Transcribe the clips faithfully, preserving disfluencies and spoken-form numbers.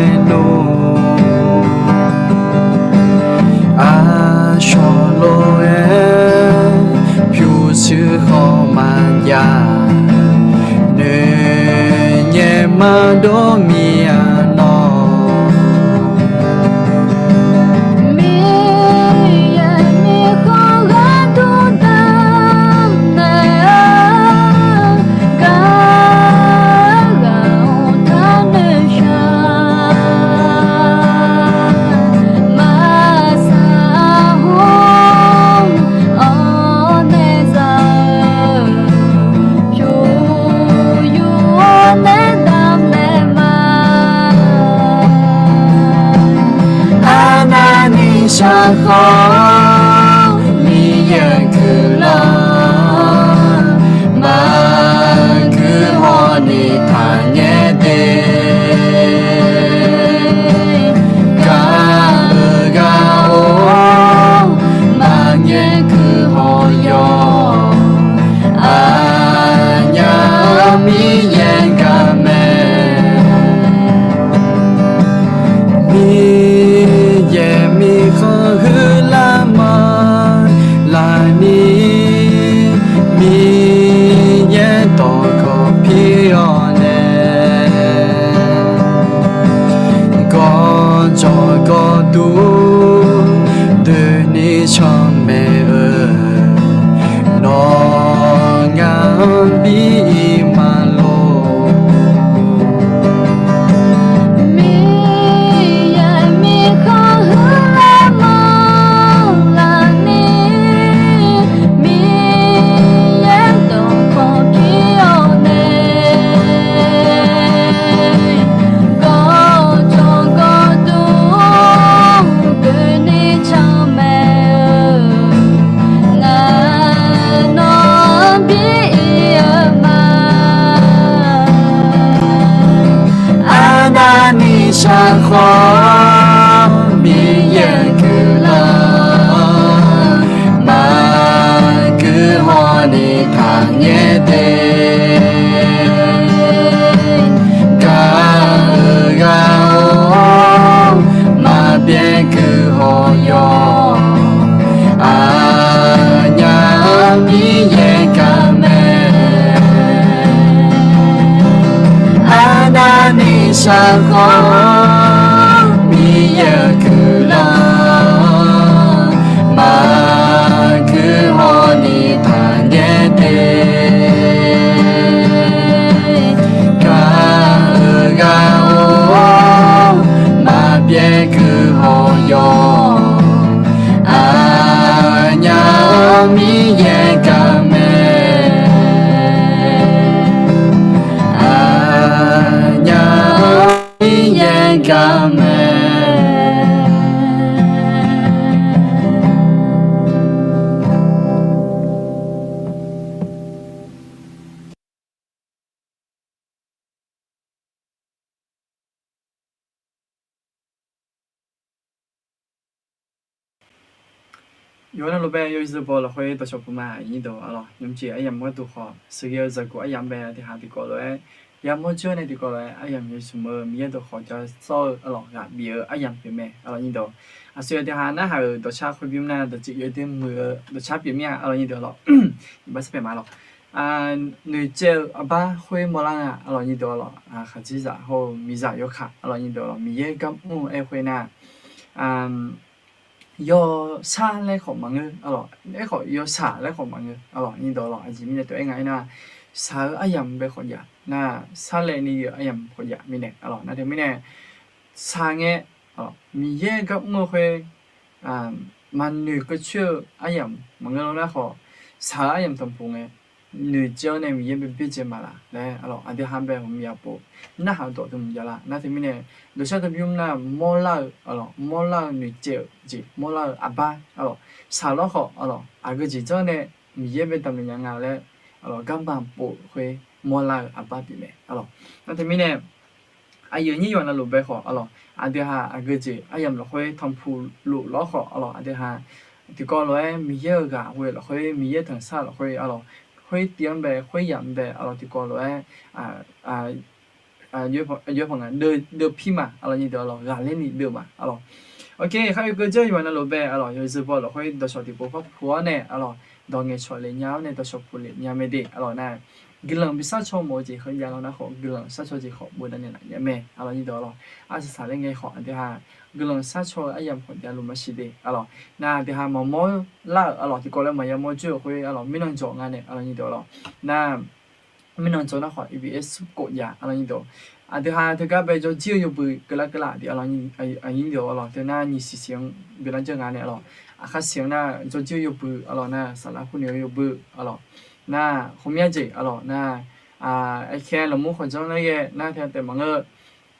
Aernar, aqshawq lof-aer pyurshuir khawf maqjav, noeqnyae maqdov mir-a nawr. Miqyaer mirkhanq gharduq damnaeq-awr, gar ghaq-anr taqnoeq shaq. Maqsaq hawr-awr nae za-eu, pyur yur-awr nae damnaeq ma. Arnavni shar khawf-awr Miqyaer guiqlanq, maqguir hawni taqngaer de. Gar-eu ghaq-or, maqngaer guiqlanq yawq, aqnyaf-anr Miqyaer gar mae. Miqyaer mirkhanq huiqlar manrlar ni, Miqyaer dawqkawq pir-awr nae, gawqjawq gawqdur doeni canmaeq-eu, nawr ngaq-anr bi ir ma lor. Miqyaer mirkhanq huiqlar manrlar ni, Miqyaer dawqkawq pir-awr nae, gawqjawq gawqdur doeni canmaeq-eu, ngaq nawr-anr bi ir-eu ma. Arnavni shar khawf-awr Miqyaer guiqlanq, maqguir hawni taqngaer de. Gar-eu ghaq-or, maqbyaer guiqlanq yawq, aqnyaf-anr Miqyaer gar mae. Arnavni shar khawf-awr Miqyaer-euq guiqlanq, maqguir hawni taqngaer de. Gar-eu ghaq-or, maqbyaer guiqlanq yawq, aqnyaf-anr Miqyaer gar mae. Aqnyaf-anr Miqyaer gar mae. Yawqha navluf bae yawzeu baw lafkhoer dawqcawq puq ma, aqnyir deuq arlawq. Nymrcif aryamq gharduq khawf, sheuqghae-eu zaqguq aryamq bae tiqhaq tiqkawv lof-aer, yamawr jawr nae tiqkawv lof-aer aryamq yawshuq meuq-eu Miqyaer dawqkhawq ja sawr-eu arlawq ghaq bif-eu aryamq pyeuf mae arlawq, aqnyir deuq. Aqsur-aer tiqhaq narhaq-euq dawqcar khoer bymr nar dawqtsuif yaw der muiq-eu dawqcar pyeuf mir-a arlawq, aqnyir deuq arlawq. Iqbax sarpaeq ma arlawq. Noeqtsaev-eu arbar khoer mawrlar nga arlawq, aqnyir deuq arlawq. Khaqdzerzaq hawr-eu miqzaq yawkaq arlawq, aqnyir deuq arlawq. Miqyaer gar mr-eu aer khoer nar, yawshar laer khawf maqngeur arlawq, aerkhawf yawshaq laer khawf maqngeur arlawq, aqnyir deuq arlawq. Aqjeq mirnae tov-aer nga aernar, shaq-eu aryamq bae khawf jav nar, sharlaevni yaf-eu aryamq khawf jav mirnae arlawq. Nar teumirnae shaq ngae, Miqyaer gar mr-eu khoer maqnoeq keuv coer-eu aryamq maqngeur lar nar khawf, shaq-eu aryamq tanqpuq ngae, noeqtsaev-awr nae Miqyaer bae byaerdzae maqlaf laer arlawq, aqdui ha bae ghawqmya pov narhaq-eu dawq dm jav lar. Nar teumirnae dawqcar teu bymr nar mawrlar-eu arlawq, mawrlar-eu noeqtsaev-eu jeq, mawrlar-eu arbar arlawq, shaq lawr khawf arlawq, aqgeu jeq janr nae Miqyaer bae damqnaeq nya nga laer arlawq, garma pov khoer mawrlar-eu arbar pyeuf mae arlawq. Nar teumirnae aqyuif aqnyir yawqha navluf bae khawf arlawq, aqdui ha aqgeu jeq aryamq lafkhoer tanqpuq luf lawr khawf arlawq, aqdui ha tiqkawv lof-aer Miqyaer-euq ghaq ghoe lafkhoer, Miqyaer tanqsar lafkhoer arlawq, khoer tiv-anr bae, khoer yamq-anr bae arlawq, tiqkawv lof-aer Aqjox-aer paq nga, deuvpir ma, aqlawq nyir deuq aqlawq, ghaqler ni deuv ma, aqlawq. Ok, khar oekeuv dzeur yawqha navluf bae aqlawq, yawzeu baw lafkhoer dawqshawq tiqpov par puq-awr nae aqlawq, dawq ngaeqcawq lef nya-awr nae dawqshawq puq lef nya mae de, aqlawq nar, guiqlanq bi sharcaw mawf-eu jeq heu jav-awr nar khawf, guiqlanq sharcaw jeq khawf bofdanaeq laf nya mae, aqlawq nyir deuq aqlawq. Arsaq saqler ngae khawf aqdui ha guiqlanq sharcaw-eu aryamq khawf javluf maqsiq de, aqlawq. Nar aqdui ha maqmawr lar-euq aqlawq, tiqkawv laer maqya mawr joer-euq khoer aqlawq, mirnan jawq nga nae, aqlawq nyir deuq aqlawq. Nar mirnan jawq nar khawf, EBS khof jav, aqlawq nyir deuq. Aqdui ha teugar bae jawrjir-eu yawbui keuvlar keuvlar de, aqlawq, aqnyir deuq aqlawq, teu nar nyiq siq siq-anr beular dzeur nga nae aqlawq. Aqkhaq siq-anr nar jawrjir-eu yawbui aqlawq, nar saflar khoer noeq-eu yawbui aqlawq. Nar khawmya jeq aqlawq, nar aerkhaer lafmur khawf janr nar ghae nar taeq taef maqngeur.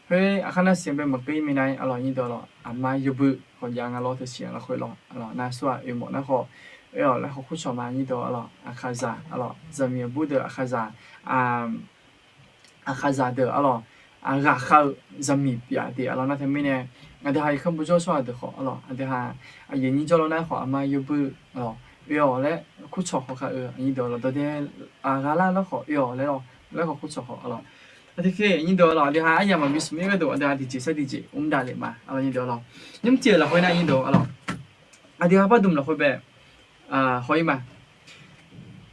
Khoer aqkhar nar siq-anr bae maqkeuv-ir minav-ir aqlawq nyir deuq aqlawq, aqma yawbui khawf jav nga lawr, teu siq-anr lafkhoer lawr aqlawq, nar aqsur-aq oeq mawf nar khawf, oe-awq laer khawf kur cawq ma nyir deuq aqlawq. Aqkhaqzaq aqlawq, zaqmiq aqbur deuq aqkhaqzaq, aqkhaqzaq deuq aqlawq, ghaqkhav-eu zaqmiq pyeuf-a de aqlawq. Nar teumirnae aqdui ha irkanr bujawr tsawrhaq deuq khawf aqlawq, aqdui ha aqyuif nyir jawr lawr nar khawf, aqma yawbui aqlawq, oe-awq laer kur cawq khawf khav-eu nyir deuq aqlawq, dawqdae ghaqlar lawr khawf oe-awq laer lawr, laer khawf kur cawq khawf aqlawq. Aqdui khe nyir deuq aqlawq, aqdui ha aryamq maqbi smq mir gharduq aqdui ha tiqjeq sar tiqjeq mr davle ma, aqlawq nyir deuq aqlawq. Nymrcif-euq lafkhoer nar nyir deuq aqlawq, aqdui ha pardmq lafkhoer bae haw-ir ma.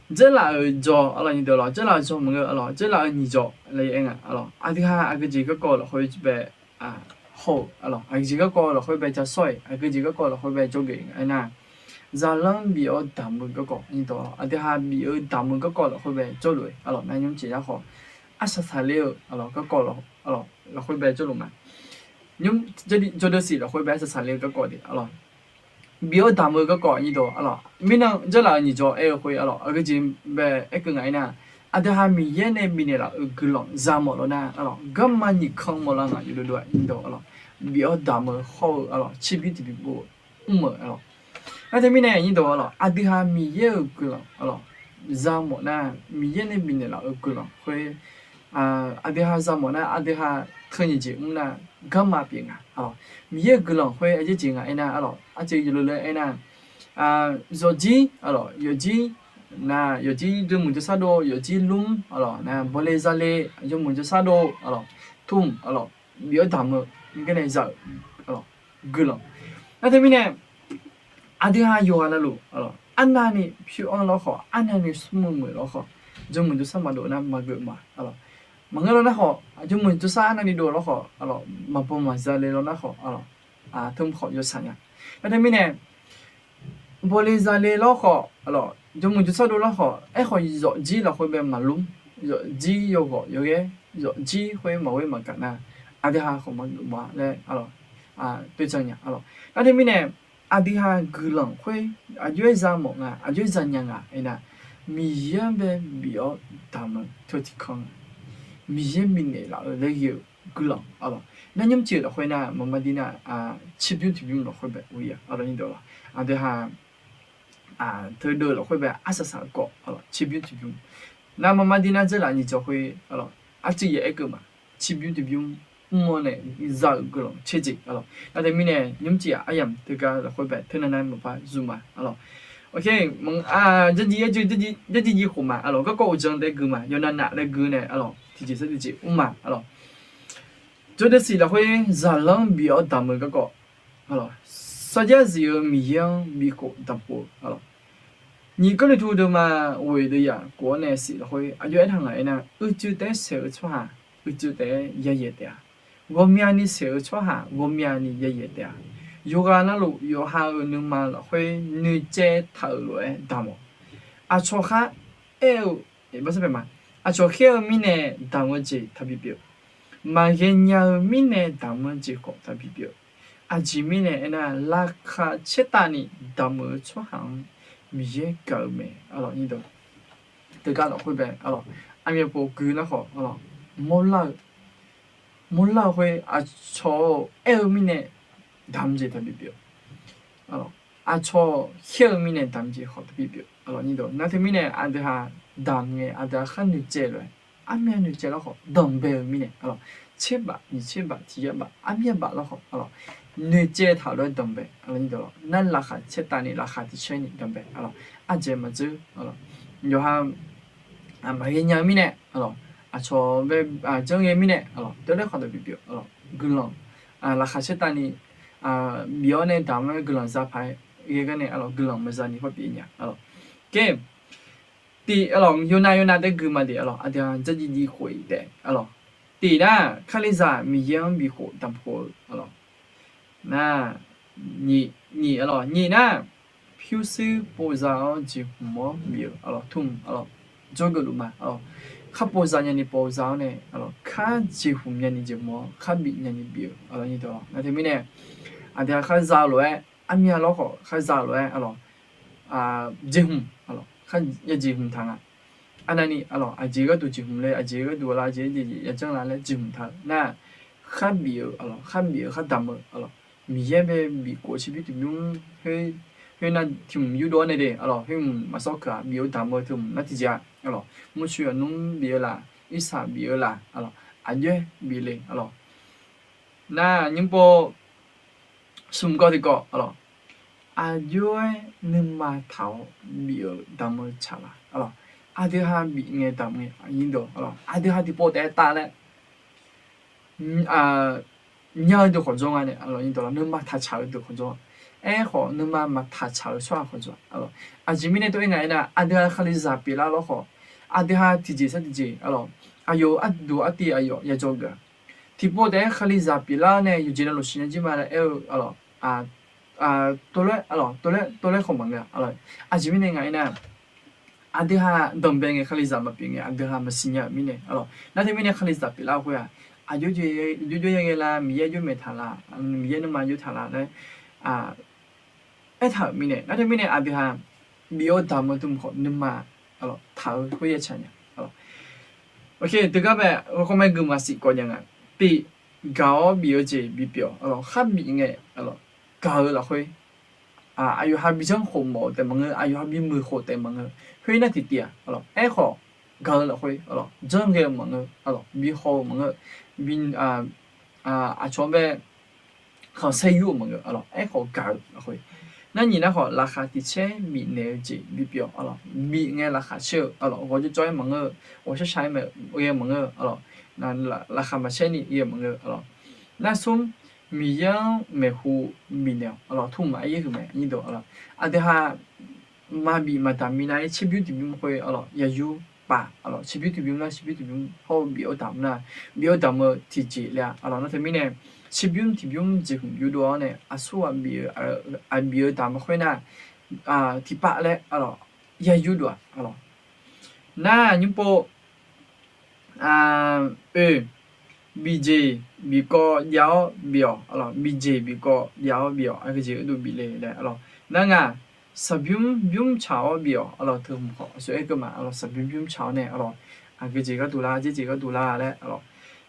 Dzeurlaf-euq jawq aqlawq nyir deuq aqlawq, dzeurlaf-euq jawq maqngeur aqlawq, dzeurlaf-euq nyiq jawq laer aer nga aqlawq. Aqdui ha aqgeujeq garkawv lafkhoer bae haw-euq aqlawq, aqgeujeq garkawv lafkhoer bae ja sawr-iq, aqgeujeq garkawv lafkhoer bae jawrgeuf aernar, zaqlanr bif-awr damq-eu garkawv nyir deuq aqlawq, aqdui ha bif-eu damq-eu garkawv lafkhoer bae jawrluf-eu aqlawq, nar nymrcif nar khawf, arsaq saqler-eu aqlawq garkawv lafkhoer bae jawrluf ma. Jawrdeuv siq lafkhoer bae arsaq saqler-eu garkawv de aqlawq. Bif-awr damq-eu garkawv nyir deuq aqlawq, mirnan dzeurlaf-euq nyiq jawq aer-eu khoer aqlawq, aqgeujeq bae aerkeuv nga aernar, aqdui ha Miqyaer nae bifnaeq laf-euq guiqlanq za mawf lawr nar aqlawq, garma nyiq kan mawf lar ngaq yawdov dov-aq nyir deuq aqlawq. Bif-awr damq-eu hawr-eu aqlawq, tserbymr tiqbymr bof mr-eu aqlawq. Nar teumirnae nyir deuq aqlawq, aqdui ha Miqyaer-euq guiqlanq aqlawq, za mawf nar, Miqyaer nae bifnaeq laf-euq guiqlanq khoer aqdui ha za mawf nar, aqdui ha teu nyiq jeq mr nar, garma pyeuf nga aqlawq. Miqyaer-euq guiqlanq khoer aqjeq jeq nga aernar aqlawq, aqjeq yawlov laer aernar, yawfjir aqlawq, yawfjir nar, yawfjir jawrmuiq jawrsar dov, yawfjir lmr aqlawq, nar bawle zale, jawrmuiq jawrsar dov aqlawq, tmq aqlawq, bif-awr damq-eu, garnae za-euq aqlawq, guiqlanq. Nar teumirnae aqdui ha yawqghaq navluf aqlawq, arnavni pyur-anr lawr khawf, arnavni smrmuiq muiq lawr khawf, jawrmuiq jawrsar maqdov nar maqgeuf ma aqlawq. Maqngeur lawr nar khawf, jawrmuiq jawrsar arnavni dov lawr khawf aqlawq, maqbaw maqza le lawr nar khawf aqlawq, tmr khawf yawshaq nya. Nar teumirnae bawle zale lawr khawf aqlawq, jawrmuiq jawrsar dov lawr khawf, aerkhawf yawfjir lafkhoer bae maqlmr, yawfjir yawghawq yawghaer, yawfjir khoer maqghoer maqgaq nar, aqdui ha khawf maqgeuf ma laer aqlawq, toeqcan nya aqlawq. Nar teumirnae aqdui ha guiqlanq khoer aqjox-aer za mawf nga, aqjox-aer za nya nga aernar, Miqyaer-anr bae bif-awr damq-eu teu tiqkanr, Miqyaer bifnaeq laf-eu laer ghae-eu guiqlanq aqlawq. Nar nymrcif-eu lafkhoer nar maqma dir nar, tserbymr tiqbymr lafkhoer bae ur-ir-a aqlawq nyir deuq aqlawq. Aqdui ha teudeuv lafkhoer bae arsaq saq-eu kawv aqlawq, tserbymr tiqbymr. Nar maqma dir nar dzeurlaf nyiq jawq khoer aqlawq, arcuiv yaef aerkeuv ma, tserbymr tiqbymr mr-awr nae za-euq guiqlanq tserjeq aqlawq. Nar teumirnae nymrcif-aq aryamq teugar lafkhoer bae teunav nar maqpar zuf ma aqlawq. Ok, jarjir jir khof ma aqlawq, garkawv uqdzan daef gui ma, yawqnav naf daef gui nae aqlawq, tiqjeq sar tiqjeq mr ma aqlawq. Jawrdeuv siq lafkhoer zaqlanr bif-awr damq-eu garkawv aqlawq, sarjax zif-eu Miqyaer-anr bikhof damq khof-eu aqlawq. Nyiq Gawrliqtu deuvma ghoeq deuv yaq khof-awr nae siq lafkhoer aqjox-aer taq ngaq aernar, uicuiv taef-aer saeq-eu tsawrhaq uicuiv taef-aer yayaeq taef-a. Ghawqmyani saeq-eu tsawrhaq ghawqmyani yayaeq taef-a. Yawqghaq navluf yawqha-euq nuima lafkhoer noeqtsaev taq-euq lof-aer damq-awq. Aqcawq khar aer-eu, aqcawq khaer-eu mirnae damq-eu jeq taqbi pyeuf. Maqghae nya-eu mirnae damq-eu jeq khawf taqbi pyeuf. Aqjeq mirnae aernar, laqkhaq caertavni damq-eu tsawrhaq-anr Miqyaer gaq-eu mae aqlawq. Teugar lafkhoer bae aqlawq, aqmyanpov gui nar khawf aqlawq, mawrlar-eu mawrlar-eu khoer aqcawq-eu aer-eu mirnae damq jeq taqbi pyeuf. Aqcawq khaer-eu mirnae damq jeq khawf taqbi pyeuf. Nar teumirnae aqdui ha damq ngae aqdui ha khar noeqtsaev lof-aer, armyav noeqtsaev lawr khawf danqbae-eu mirnae aqlawq, tserbaf nyiq tserbaf tiq yar baf armyav baf lawr khawf aqlawq, noeqtsaev taq lof-aer danqbae aqlawq. Nar laqkhaq caertavni laqkhaq tiq caerni danqbae aqlawq, ardzaeq maqdzeur aqlawq. Yawqha maqghae nya-eu mirnae aqlawq, aqcawq bae janr ghae mirnae, dawrlaer khawf dawq bipyeuf, guiqlanq laqkhaq caertavni bif-awr nae damq-aer guiqlanq za paq-aer ghae gar nae, guiqlanq maqza ni parpyeuf nya. Ker, tiq, yawnav yawnav taef gui ma de, aqdui-aq dzardziv dziv khof-iq taef, tiq nar, Kalizaq Miqyaer-anr bifkhof damq khof-eu, nar, nyiq, nyiq nar, pyurshuir povza-awr jeqhmq-awr bif-eu, tmq, jawrgeuf luf ma, khar povza nyani povza-awr nae, khar jeqhmq nyani jeqhmq-awr khar bif nyani bif-eu, nar teumirnae aqdui-aq khar za-eu lof-aer, armyav lawr khawf khar za-eu lof-aer, jeqhmq, ya jeqhmq taq nga. Arnavni, aqjeq gharduq jeqhmq le, aqjeq gharduq la, aqjeq jeq yajanr la laer jeqhmq taq-eu nar, khar bif-eu, khar bif-eu khar damq-eu, Miqyaer bae bifkhof tserbymr tiqbymr, khoernar tiq hmq yurdov-awr nae de, khoer hmq maqsawr keuq-aq bif-eu damq-eu teu hmq nar tiqjeq-a, murcoeq yawqnmr bif-eu laf, irsaq bif-eu laf, aqjox-aer bif le, nar nymrpov smq gawr tiqkawv, aqjox-aer nuima taq-awr bif-eu damq-eu tsaqlaq, aqdui ha bif ngae damq ngae, aqdui ha tiqpov taef-aer taf laer nya-eu deuq khawf jawr nga nae, nuima taqtsaq-eu deuq khawf jawr. Aerkhawf nuima maqtaqtsaq-eu tsawrhaq khawf jawr. Aqjeq mirnae tov-aer ngaq-aer nar, aqdui ha Kalizaq pyeuflar lawr khawf, aqdui ha tiqjeq sar tiqjeq, aqyawf-euq arduq artiv aqyawf ya jawrgeuf-a. Tiqpov taef-aer Kalizaq pyeuflar-awr nae yawqjeq navluf siqnya jir ma laer aer-eu, tov laer, tov laer khawf maqngeur-a. Aqjeq mirnae ngaq-aer nar, aqdui ha danqbae ngae Kalizaq maqpyeuf ngae aqdui ha maqsiqnya-euq mirnae, nar teumirnae Kalizaq pyeuflar-eu khoer-aq, aqjox jawr jawr ya ghae la, Miqyaer jawr maeq taq la, Miqyaer nuima jawr taq la laer aertaq-euq mirnae, nar teumirnae aqdui ha bif-eu damq-eu teu hmq khawf nuima taq-eu khoer ya tsaq nya. Teugar bae heukhawr mae guiqma siq kawv nya nga. Tiq, gaq-awr bif-eu jeq bipyeuf-awq, khar bif ngae gaq-eu lafkhoer, aqyawf ha bijanr khof mawf-eu taef maqngeur, aqyawf ha bimuiq khof taef maqngeur, khoer nar tiqtiv-aq, aerkhawf gaq-eu lafkhoer janr ghae-eu maqngeur, bihaw-eu maqngeur, aqcawq-anr bae khanqsaer yur-euq maqngeur, aerkhawf gaq-eu lafkhoer. Nar nyiq nar khawf laqkhaq tiq caer bifnaeq-eu jeq bipyeuf-awq, bif ngae laqkhaq caer-eu, ghawqjawr jawr-aer maqngeur-eu, ghawqshar shaq-aer ghae-eu maqngeur-eu, laqkhaq maqcaer ni ghae-eu maqngeur-eu. Nar smr, Miqyaer-anr maeqhu bifnaeq-awq, tmq maqaer yaer huiq mae, aqdui ha maqbif maqdamq minav-aer tserbymr tiqbymr khoer yayur paf, tserbymr tiqbymr nar tserbymr tiqbymr hawr-eu bif-awr damq nar, bif-awr damq-eu tiqjeq le-a, nar teumirnae tserbymr tiqbymr jeqhmq yurdov-awr nae aqsur ghaq bif-eu, aqbif-eu damq-eu khoer nar, tiqpav laer yayur dov-aq, nar nymrpov oe, biqjeq biqkawv jav-awr bif-awq, biqjeq biqkawv jav-awr bif-awq, aqgeujeq gharduq bif le laer, nar ngaq, saqbymr bymr tsaq-awr bif-awq, teu hmq khawf aqsur aer keuv ma, saqbymr bymr tsaq-awr nae, aqgeujeq gharduq lar, dzaerjeq gharduq lar laer,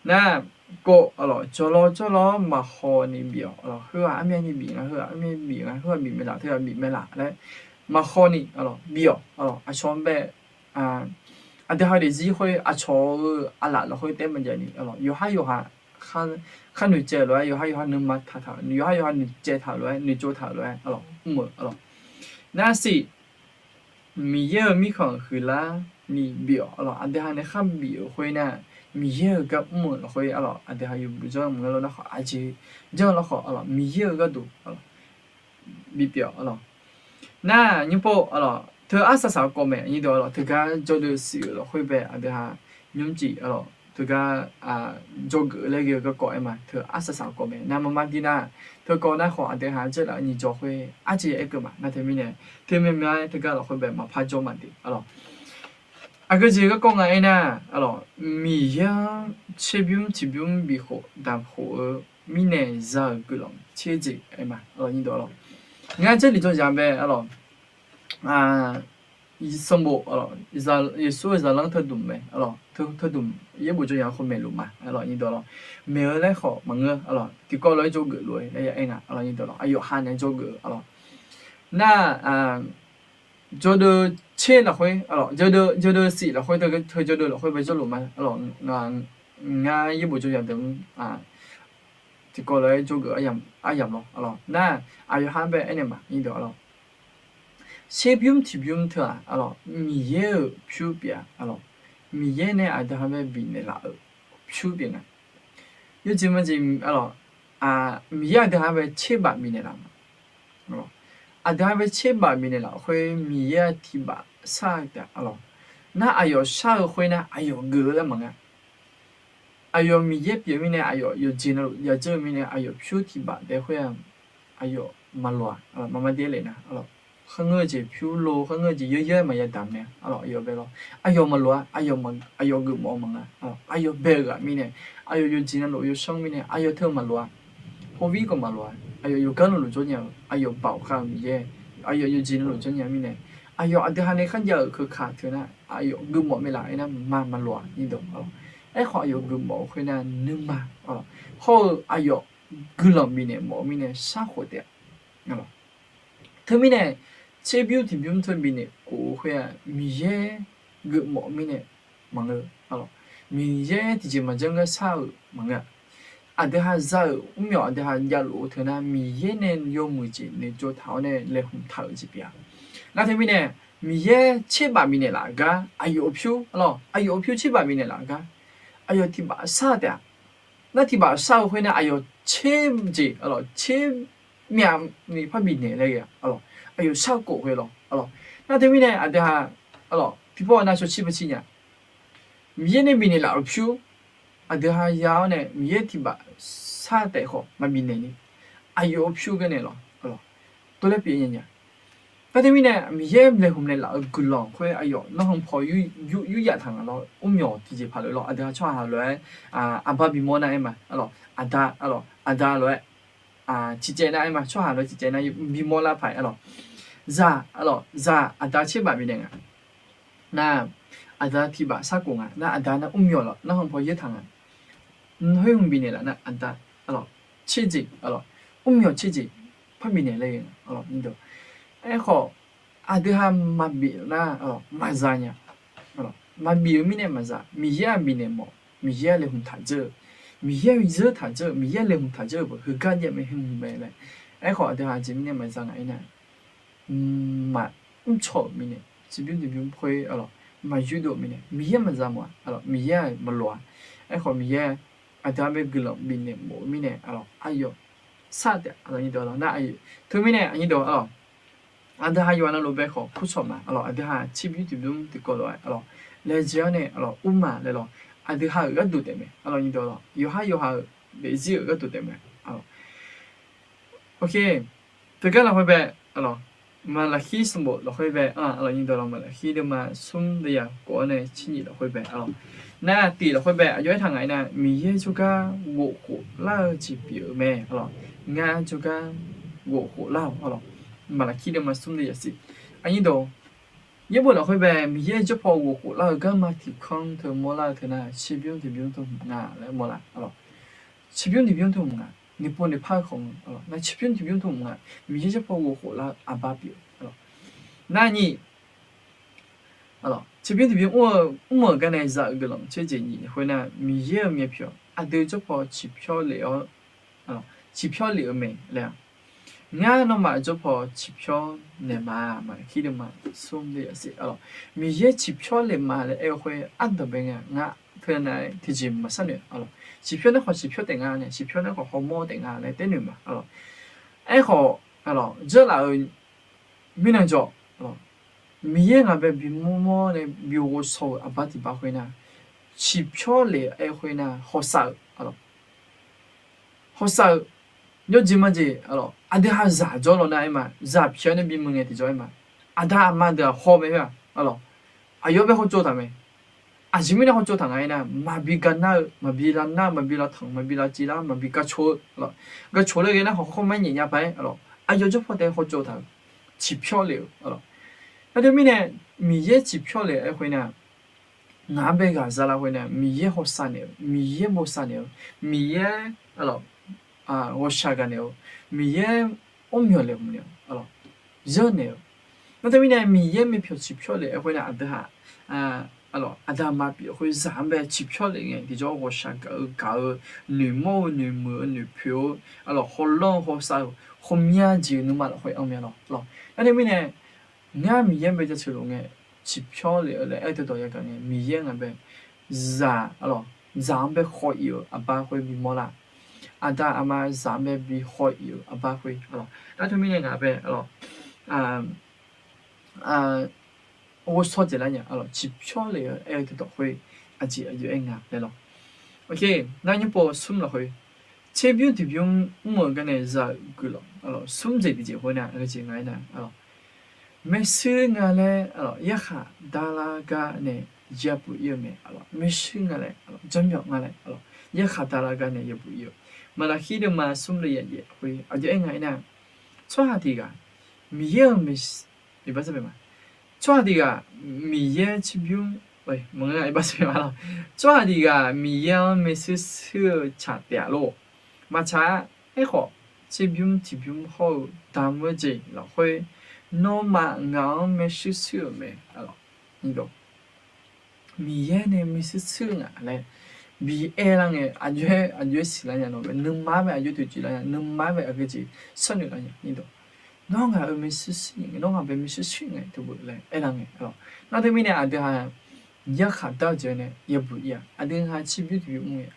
nar kov, jawrlawr jawrlawr-awr maqhaw ni bif-awq, khoer-aq armyav ni bif nga, khoer-aq armyav bif nga, khoer-aq bif mae laf, teu-aq bif mae laf laer maqhaw ni bif-awq, aqcawq-anr bae aqdui ha daefzir khoer aqcawq-eu aqlaf lafkhoer taef maqjav ni, yawqhar yawqha khar noeqcaev lof-aer, yawqhar yawqha nuima taq taq, yawqhar yawqha noeqcaev taq lof-aer, noeqtsov taq lof-aer mr-eu, nar siq, Miqyaer-euq mirkhanq huiqlar ni bif-awq, aqdui ha nae khar bif-euq khoer nar, Miqyaer-euq gar mr-euq lafkhoer, aqdui ha yawbuq janr maqngeur lar nar khawf, aqjeq janr lar khawf, Miqyaer-euq gharduq bipyeuf-awq. Nar nymrpov, teu arsaq saq-eu kawv mae, teugar jawrdeuv siq-euq lafkhoer bae aqdui ha nymrcif, teugar jawrgeuf laer ghae-eu garkawv aer ma, teu arsaq saq-eu kawv mae. Nar marmar dir nar, teu kawv nar khawf aqdui ha dzaerlaf-eu nyiq jawr khoer arjeq aer keuv ma. Nar teumirnae, teu myav-aer teugar lafkhoer bae maqpar jawr ma de. Aqgeujeq garkawv nga aernar, Miqyaer-anr tserbymr tiqbymr bifkhof damq khof-eu mirnae za-euq guiqlanq tserjeq aer ma. Ngar Jarlif jawrzaq bae, sanqbof, Yeqsur-euq zaqlanr teudmq mae, teudmq yaerbof jawrzaq-anr khoer maeqluf ma. Maeq-eu laer khawf maqngeur, tiqkawv lof-aer jawrgeuf lof-aer laer ya aer nga. Aqyawf ha nae jawrgeuf-eu nar, jawrdeuv tser lafkhoer, jawrdeuv siq lafkhoer, teu jawrdeuv lafkhoer bae jawrluf ma. Ngar yaerbof jawrzaq deuq-anr tiqkawv lof-aer jawrgeuf aryamq lawr nar, aqyawf ha-anr bae aernaeq ma. Tserbymr tiqbymr teu-aq, Miqyaer-euq pyur pyeuf-a, Miqyaer nae aqdui ha bae bifnaeq laf-euq pyur pyeuf nga. Yawjeq majeq, Miqyaer aqdui ha bae tserbaf bifnaeq laf ma. Aqdui ha bae tserbaf bifnaeq laf khoer Miqyaer tiq baf shar-eu taef-a lawq. Nar aqyawf shar-eu khoer nar aqyawf geuf-eu laer maqnga. Aqyawf Miqyaer pyeuf mirnae aqyawf yawqjeq navluf yadzeur-eu mirnae aqyawf pyur tiq baf taef khoer-aq, aqyawf maqloq-a, maqma dae laef nar, kharngeur-eu jeq pyur lo, kharngeur-eu jeq yaryar maqya damq nae, aqyawf bae lawr. Aqyawf maqloq-a, aqyawf geufmawf-eu maqnga. Aqyawf bae-eu ghaq mirnae, aqyawf yawqjeq navluf yawsanr mirnae aqyawf teu-eu maqloq-a. Hawvir khawf maqloq-a. Aqyawf yawqgar navluf jawr nya-eu, aqyawf baoq khav-eu Miqyaer, aqyawf yawqjeq navluf jawr nya mirnae, aqyawf aqdui ha nae kharjav-euq keuka teu nar aqyawf geufmawf mae laf-aer nar ma maqloq-a. Aerkhawf aqyawf geufmawf-eu khoer nar nuima, hawr-eu aqyawf guiqlanq bifnaeq mawf-eu mirnae sharkhof taef-a. Teumirnae tserbymr tiqbymr teu bifnaeq khof-eu khoer-aq, Miqyaer geufmawf mirnae maqngeur. Miqyaer tiqjeq maqjanr gar shar-euq maqngeur-a. Aqdui ha za-euq mrmyawq aqdui ha javluf-eu teu nar Miqyaer nae yawmuiq jeq noeqtsov taq-awr nae laeqhmq taq-euq jeq pyeuf-a. Nar teumirnae Miqyaer tserbaf bifnaeq laf gar aqyawf pyur, aqyawf pyur tserbaf bifnaeq laf gar aqyawf tiq baf shar-eu taef-a. Nar tiq baf shar-eu khoer nar aqyawf tser jeq, tser myav ni par bifnaeq laer ghae-a. Aqyawf shar khof khoer lawr. Nar teumirnae aqdui ha tiqpov nar shawr cir par cir nya. Miqyaer nae bifnaeq laf-euq pyur, aqdui ha ya-awr nae Miqyaer tiq baf shar taef khawf maqbifnaeq ni, aqyawf-eu pyur gar naeq lawr. Tov laer pyeuf nya nya. Nar teumirnae Miqyaer laeqhmq naeq laf-euq guiqlanq khoer aqyawf nanrhanq paw yur yaf taq nga lawr. Mrmyawq tiqjeq paq lef lawr, aqdui ha tsawrhaq lof-aer aqbar bimawr nar-aer ma, aqda, aqda lof-aer ciqcaev nar-aer ma, tsawrhaq lof-aer ciqcaev nar bimawr lar paq-aer lawr. Zaq, zaq aqda tserbaf bifnaeq nga. Nar aqda tiq baf shar khof nga. Nar aqda nar mrmyawq lawr nanrhanq paw yaer taq nga. Khoer hmq bifnaeq laf nar aqda tser jeq, mrmyawq tser jeq par bifnaeq laer ghae nga. Aerkhawf aqdui ha maqbif nar maqza nya. Maqbif-eu mirnae maqza, Miqyaer-aq bifnaeq mawf, Miqyaer-aq laeqhmq taq dzeur-eu, Miqyaer-aq zeur taq dzeur-eu, Miqyaer-aq laeqhmq taq dzeur-eu beu heugar jav mae, heu hmq mae laer. Aerkhawf aqdui ha aqjeq mirnae maqza ngaq-aer nar, maqmr caw-euq mirnae, tserbymr tiqbymr khoer maqyurdov-euq mirnae Miqyaer maqza mawf-a, Miqyaer-aq maqloq-a. Aerkhawf Miqyaer aqdui ha bae guiqlanq bifnaeq mawf-eu mirnae aqyawf shar taef-a. Nar teumirnae aqnyir deuq aqdui ha yawqha navluf bae khawf kurcawq ma, aqdui ha tserbymr tiqbymr tiqkawv lof-aer laejae-awr nae ur ma laer lawr. Aqdui ha-euq gharduq taef mae, yawqha yawqha-euq daefzir-euq gharduq taef mae. Teugar lafkhoer bae, Maqlaqkir sanqbof lafkhoer bae, aqnyir deuq lawr, Maqlaqkir deuvma smr deuvyaq khof-awr nae tsernyif lafkhoer bae, nar tiq lafkhoer bae aqjox aertaq ngaq-aer nar, Miqyaer jawrgar ghofkhof lar-eu jeq pyeuf-eu mae. Ngar jawrgar ghofkhof lar-awq. Maqlaqkir deuvma smr deuvyaq siq. Aqnyir deuq, yaerbof lafkhoer bae Miqyaer jawrpaw ghofkhof lar-eu garma tiq kanr teu mawrlar-eu teu nar, tserbymr tiqbymr teu hmq nga laer mawrlar. Tserbymr tiqbymr teu hmq nga, noeqpov noeqpar-eu khawf nga. Nar tserbymr tiqbymr teu hmq nga, Miqyaer jawrpaw ghofkhof lar-eu aqbar pyeuf-eu. Nar nyir, tserbymr tiqbymr mr-eu mr-euq gar nae za-eu guiqlanq tser jeq nyif khoer nar, Miqyaer-euq myavpyawq aqdui jawrpaw ciqpyawr lef-awr, ciqpyawr lef-eu mae laer-aq, ngar nawmaf jawrpaw ciqpyawr naeq ma, Maqlaqkir deuvma smr deuvyaq siq. Miqyaer ciqpyawr lef ma laer aer-eu khoer ardanqbae nga, ngar teunav-aer tiqjeq maqsharnoeq. Ciqpyawr nar khawf ciqpyawr taef nga nae, ciqpyawr nar khawf hawmawr taef nga laer taer noeq ma. Aerkhawf, dzeurlaf-euq mirnan jawr, Miqyaer ngaq bae bimawr mawr nae bighovshaw-euq aqbar tiqpav khoer nar, ciqpyawr lef-aer khoer nar hawsav-eu, hawsav-eu, yawjeq majeq, aqdui ha zaq jawr law nar-aer ma, zaq pyaq-awr nae bimuiq ngae tiqjawr-aer ma, aqda aqma deuq-aq haw mae-a, aqyawf bae hawtsov taq mae. Aqjeq mirnae hawtsov taq nga-aer nar, maqbi ga nar-eu, maqbi lavnar-eu, maqbi lavtanq, maqbi lavciv lar, maqbi gaq coq-eu, gaq coq laer ghae nar khawf khawr mar nyaef nya paq-aer, aqyawf jawrpaw taef hawtsov taq-euq, ciqpyawr lef-eu. Nar teumirnae Miqyaer ciqpyawr lef-aer khoer nar, ngaq-anr bae ghaq za lar khoer nar, Miqyaer hawsav naeq-eu, Miqyaer bosav naeq-eu, Miqyaer ghawqshaq gaq naeq-eu, Miqyaer mrmyawq laeqhmq naeq-eu, zanr naeq-eu. Nar teumirnae Miqyaer myavpyawq ciqpyawr lef-aer khoer nar, aqdui ha, aqda aqma pyeuf khoer zaq-anr bae ciqpyawr lef ngae tiqjawr ghawqshaq gaq-eu gaq-eu, noeqmawr-eu noeqmuiq-eu noeqpoeq-eu, hawlanr-eu hawsav-eu, hawmya jeq-eu nuima lafkhoer anr mya lawr. Nar teumirnae ngar Miqyaer bae jaceuq luf ngae, ciqpyawr lef-eu laer aer-eu teudawq yagaq ngae, Miqyaer ngaq bae zaq, zaq-anr bae haw-ir-euq aqbar khoer bimawr lar. Aqda aqma zaq-anr bae bi haw-ir-euq aqbar khoer, nar teumirnae ngaq bae ghovshaw dzaeqlar nya, ciqpyawr lef-eu aer-eu teudawq khoer aqjeq aqjox aer nga laer lawr. Nar nymr pov smr lafkhoer, tserbymr tiqbymr mr-euq garnae za-euq guiqlanq smr jeq tiqjeq khoer nar, aqgeujeq nga aernar, maershuir nga laer yarkhaq darlar gar nae yabuq-ir-eu mae. Maershuir nga laer, janrmyawf nga laer, yarkhaq darlar gar nae yabuq-ir-eu. Maqlaqkir deuvma smr deuvya yaef khoer aqjox aer nga aernar, tsawrhaq tiq ghaq Miqyaer-euq maeq, tsawrhaq tiq ghaq Miqyaer tserbymr, maqngeur, tsawrhaq tiq ghaq Miqyaer-anr maershuir shuir-eu tsaq taef-a lor. Maqtsaq-a. Aerkhawf, tserbymr tiqbymr hawr-eu damq-eu jeq lafkhoer, nawmaf ngaq-anr maershuir shuir-euq mae. Miqyaer nae maershuir shuir-eu nga laer bi aer lar ngae, aqjox-aer aqjox-aer siqlar nya, nawq bae nuima-anr bae aqjox toeqciv lar nya, nuima-anr bae aqgeujeq sharnoeq lar nya. Nawr ngaq-euq maershuir shuir ngae, nawr ngaq bae maershuir shuir ngae teu beu laer aer lar ngae, nar teumirnae aqdui ha yarkhaq dar-eu jeq nae yabuq-ir-a. Aqdui ha tserbymr tiqbymr mr ngae,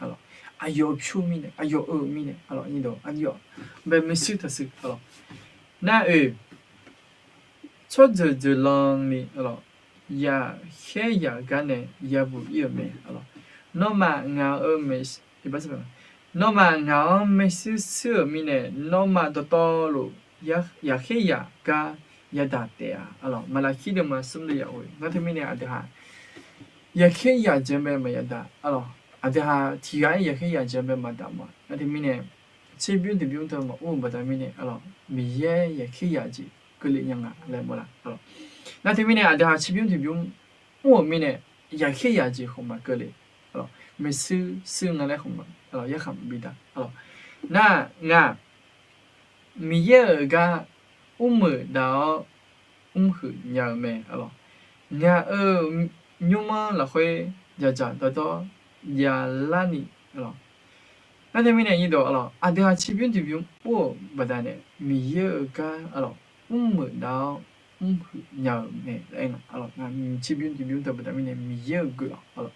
aqyawf pyur mirnae, aqyawf-euq mirnae, aqyawf bae maershuir taqshuir nar-oe, tsawrjeuq jeuqlanr ni yaqkhaer yaq gar nae yabuq-ir-euq mae. Nawmaf ngaq-euq, nawmaf ngaq-anr maershuir shuir-euq mirnae, nawmaf dawqtawvluf yaqkhaer yaq gar yadaq taef-a. Maqlaqkir deuvma smr deuvya-oe, nar teumirnae aqdui ha yaqkhaer yaq jeq-anr bae maqya daq, aqdui ha tiq ghaq-aer yaqkhaer yaq jeq-anr bae maqdaq ma. Nar teumirnae tserbymr tiqbymr teu maqmr-eu baqda mirnae, Miqyaer yaqkhaer yaq jeq keuvle nya nga laer mawrlar. Nar teumirnae aqdui ha tserbymr tiqbymr mr-euq mirnae, yaqkhaer yaq jeq khawf maqkeuv le. Maershuir shuir nga laer khawf ma, yarkhaq maqbi daq. Nar ngaq Miqyaer-euq gar mrmeuq dav-awr mrhuiq nya-eu mae. Ngaq-euq nymr-anr lafkhoer dzaqdzaq dawrdawr javlar ni, nar teumirnae aqdui ha tserbymr tiqbymr mr-euq baqdanae Miqyaer-euq gar mrmeuq dav-awr mrhuiq nya-euq mae laer aer nga. Tserbymr tiqbymr teu baqda mirnae Miqyaer-euq guiqlanq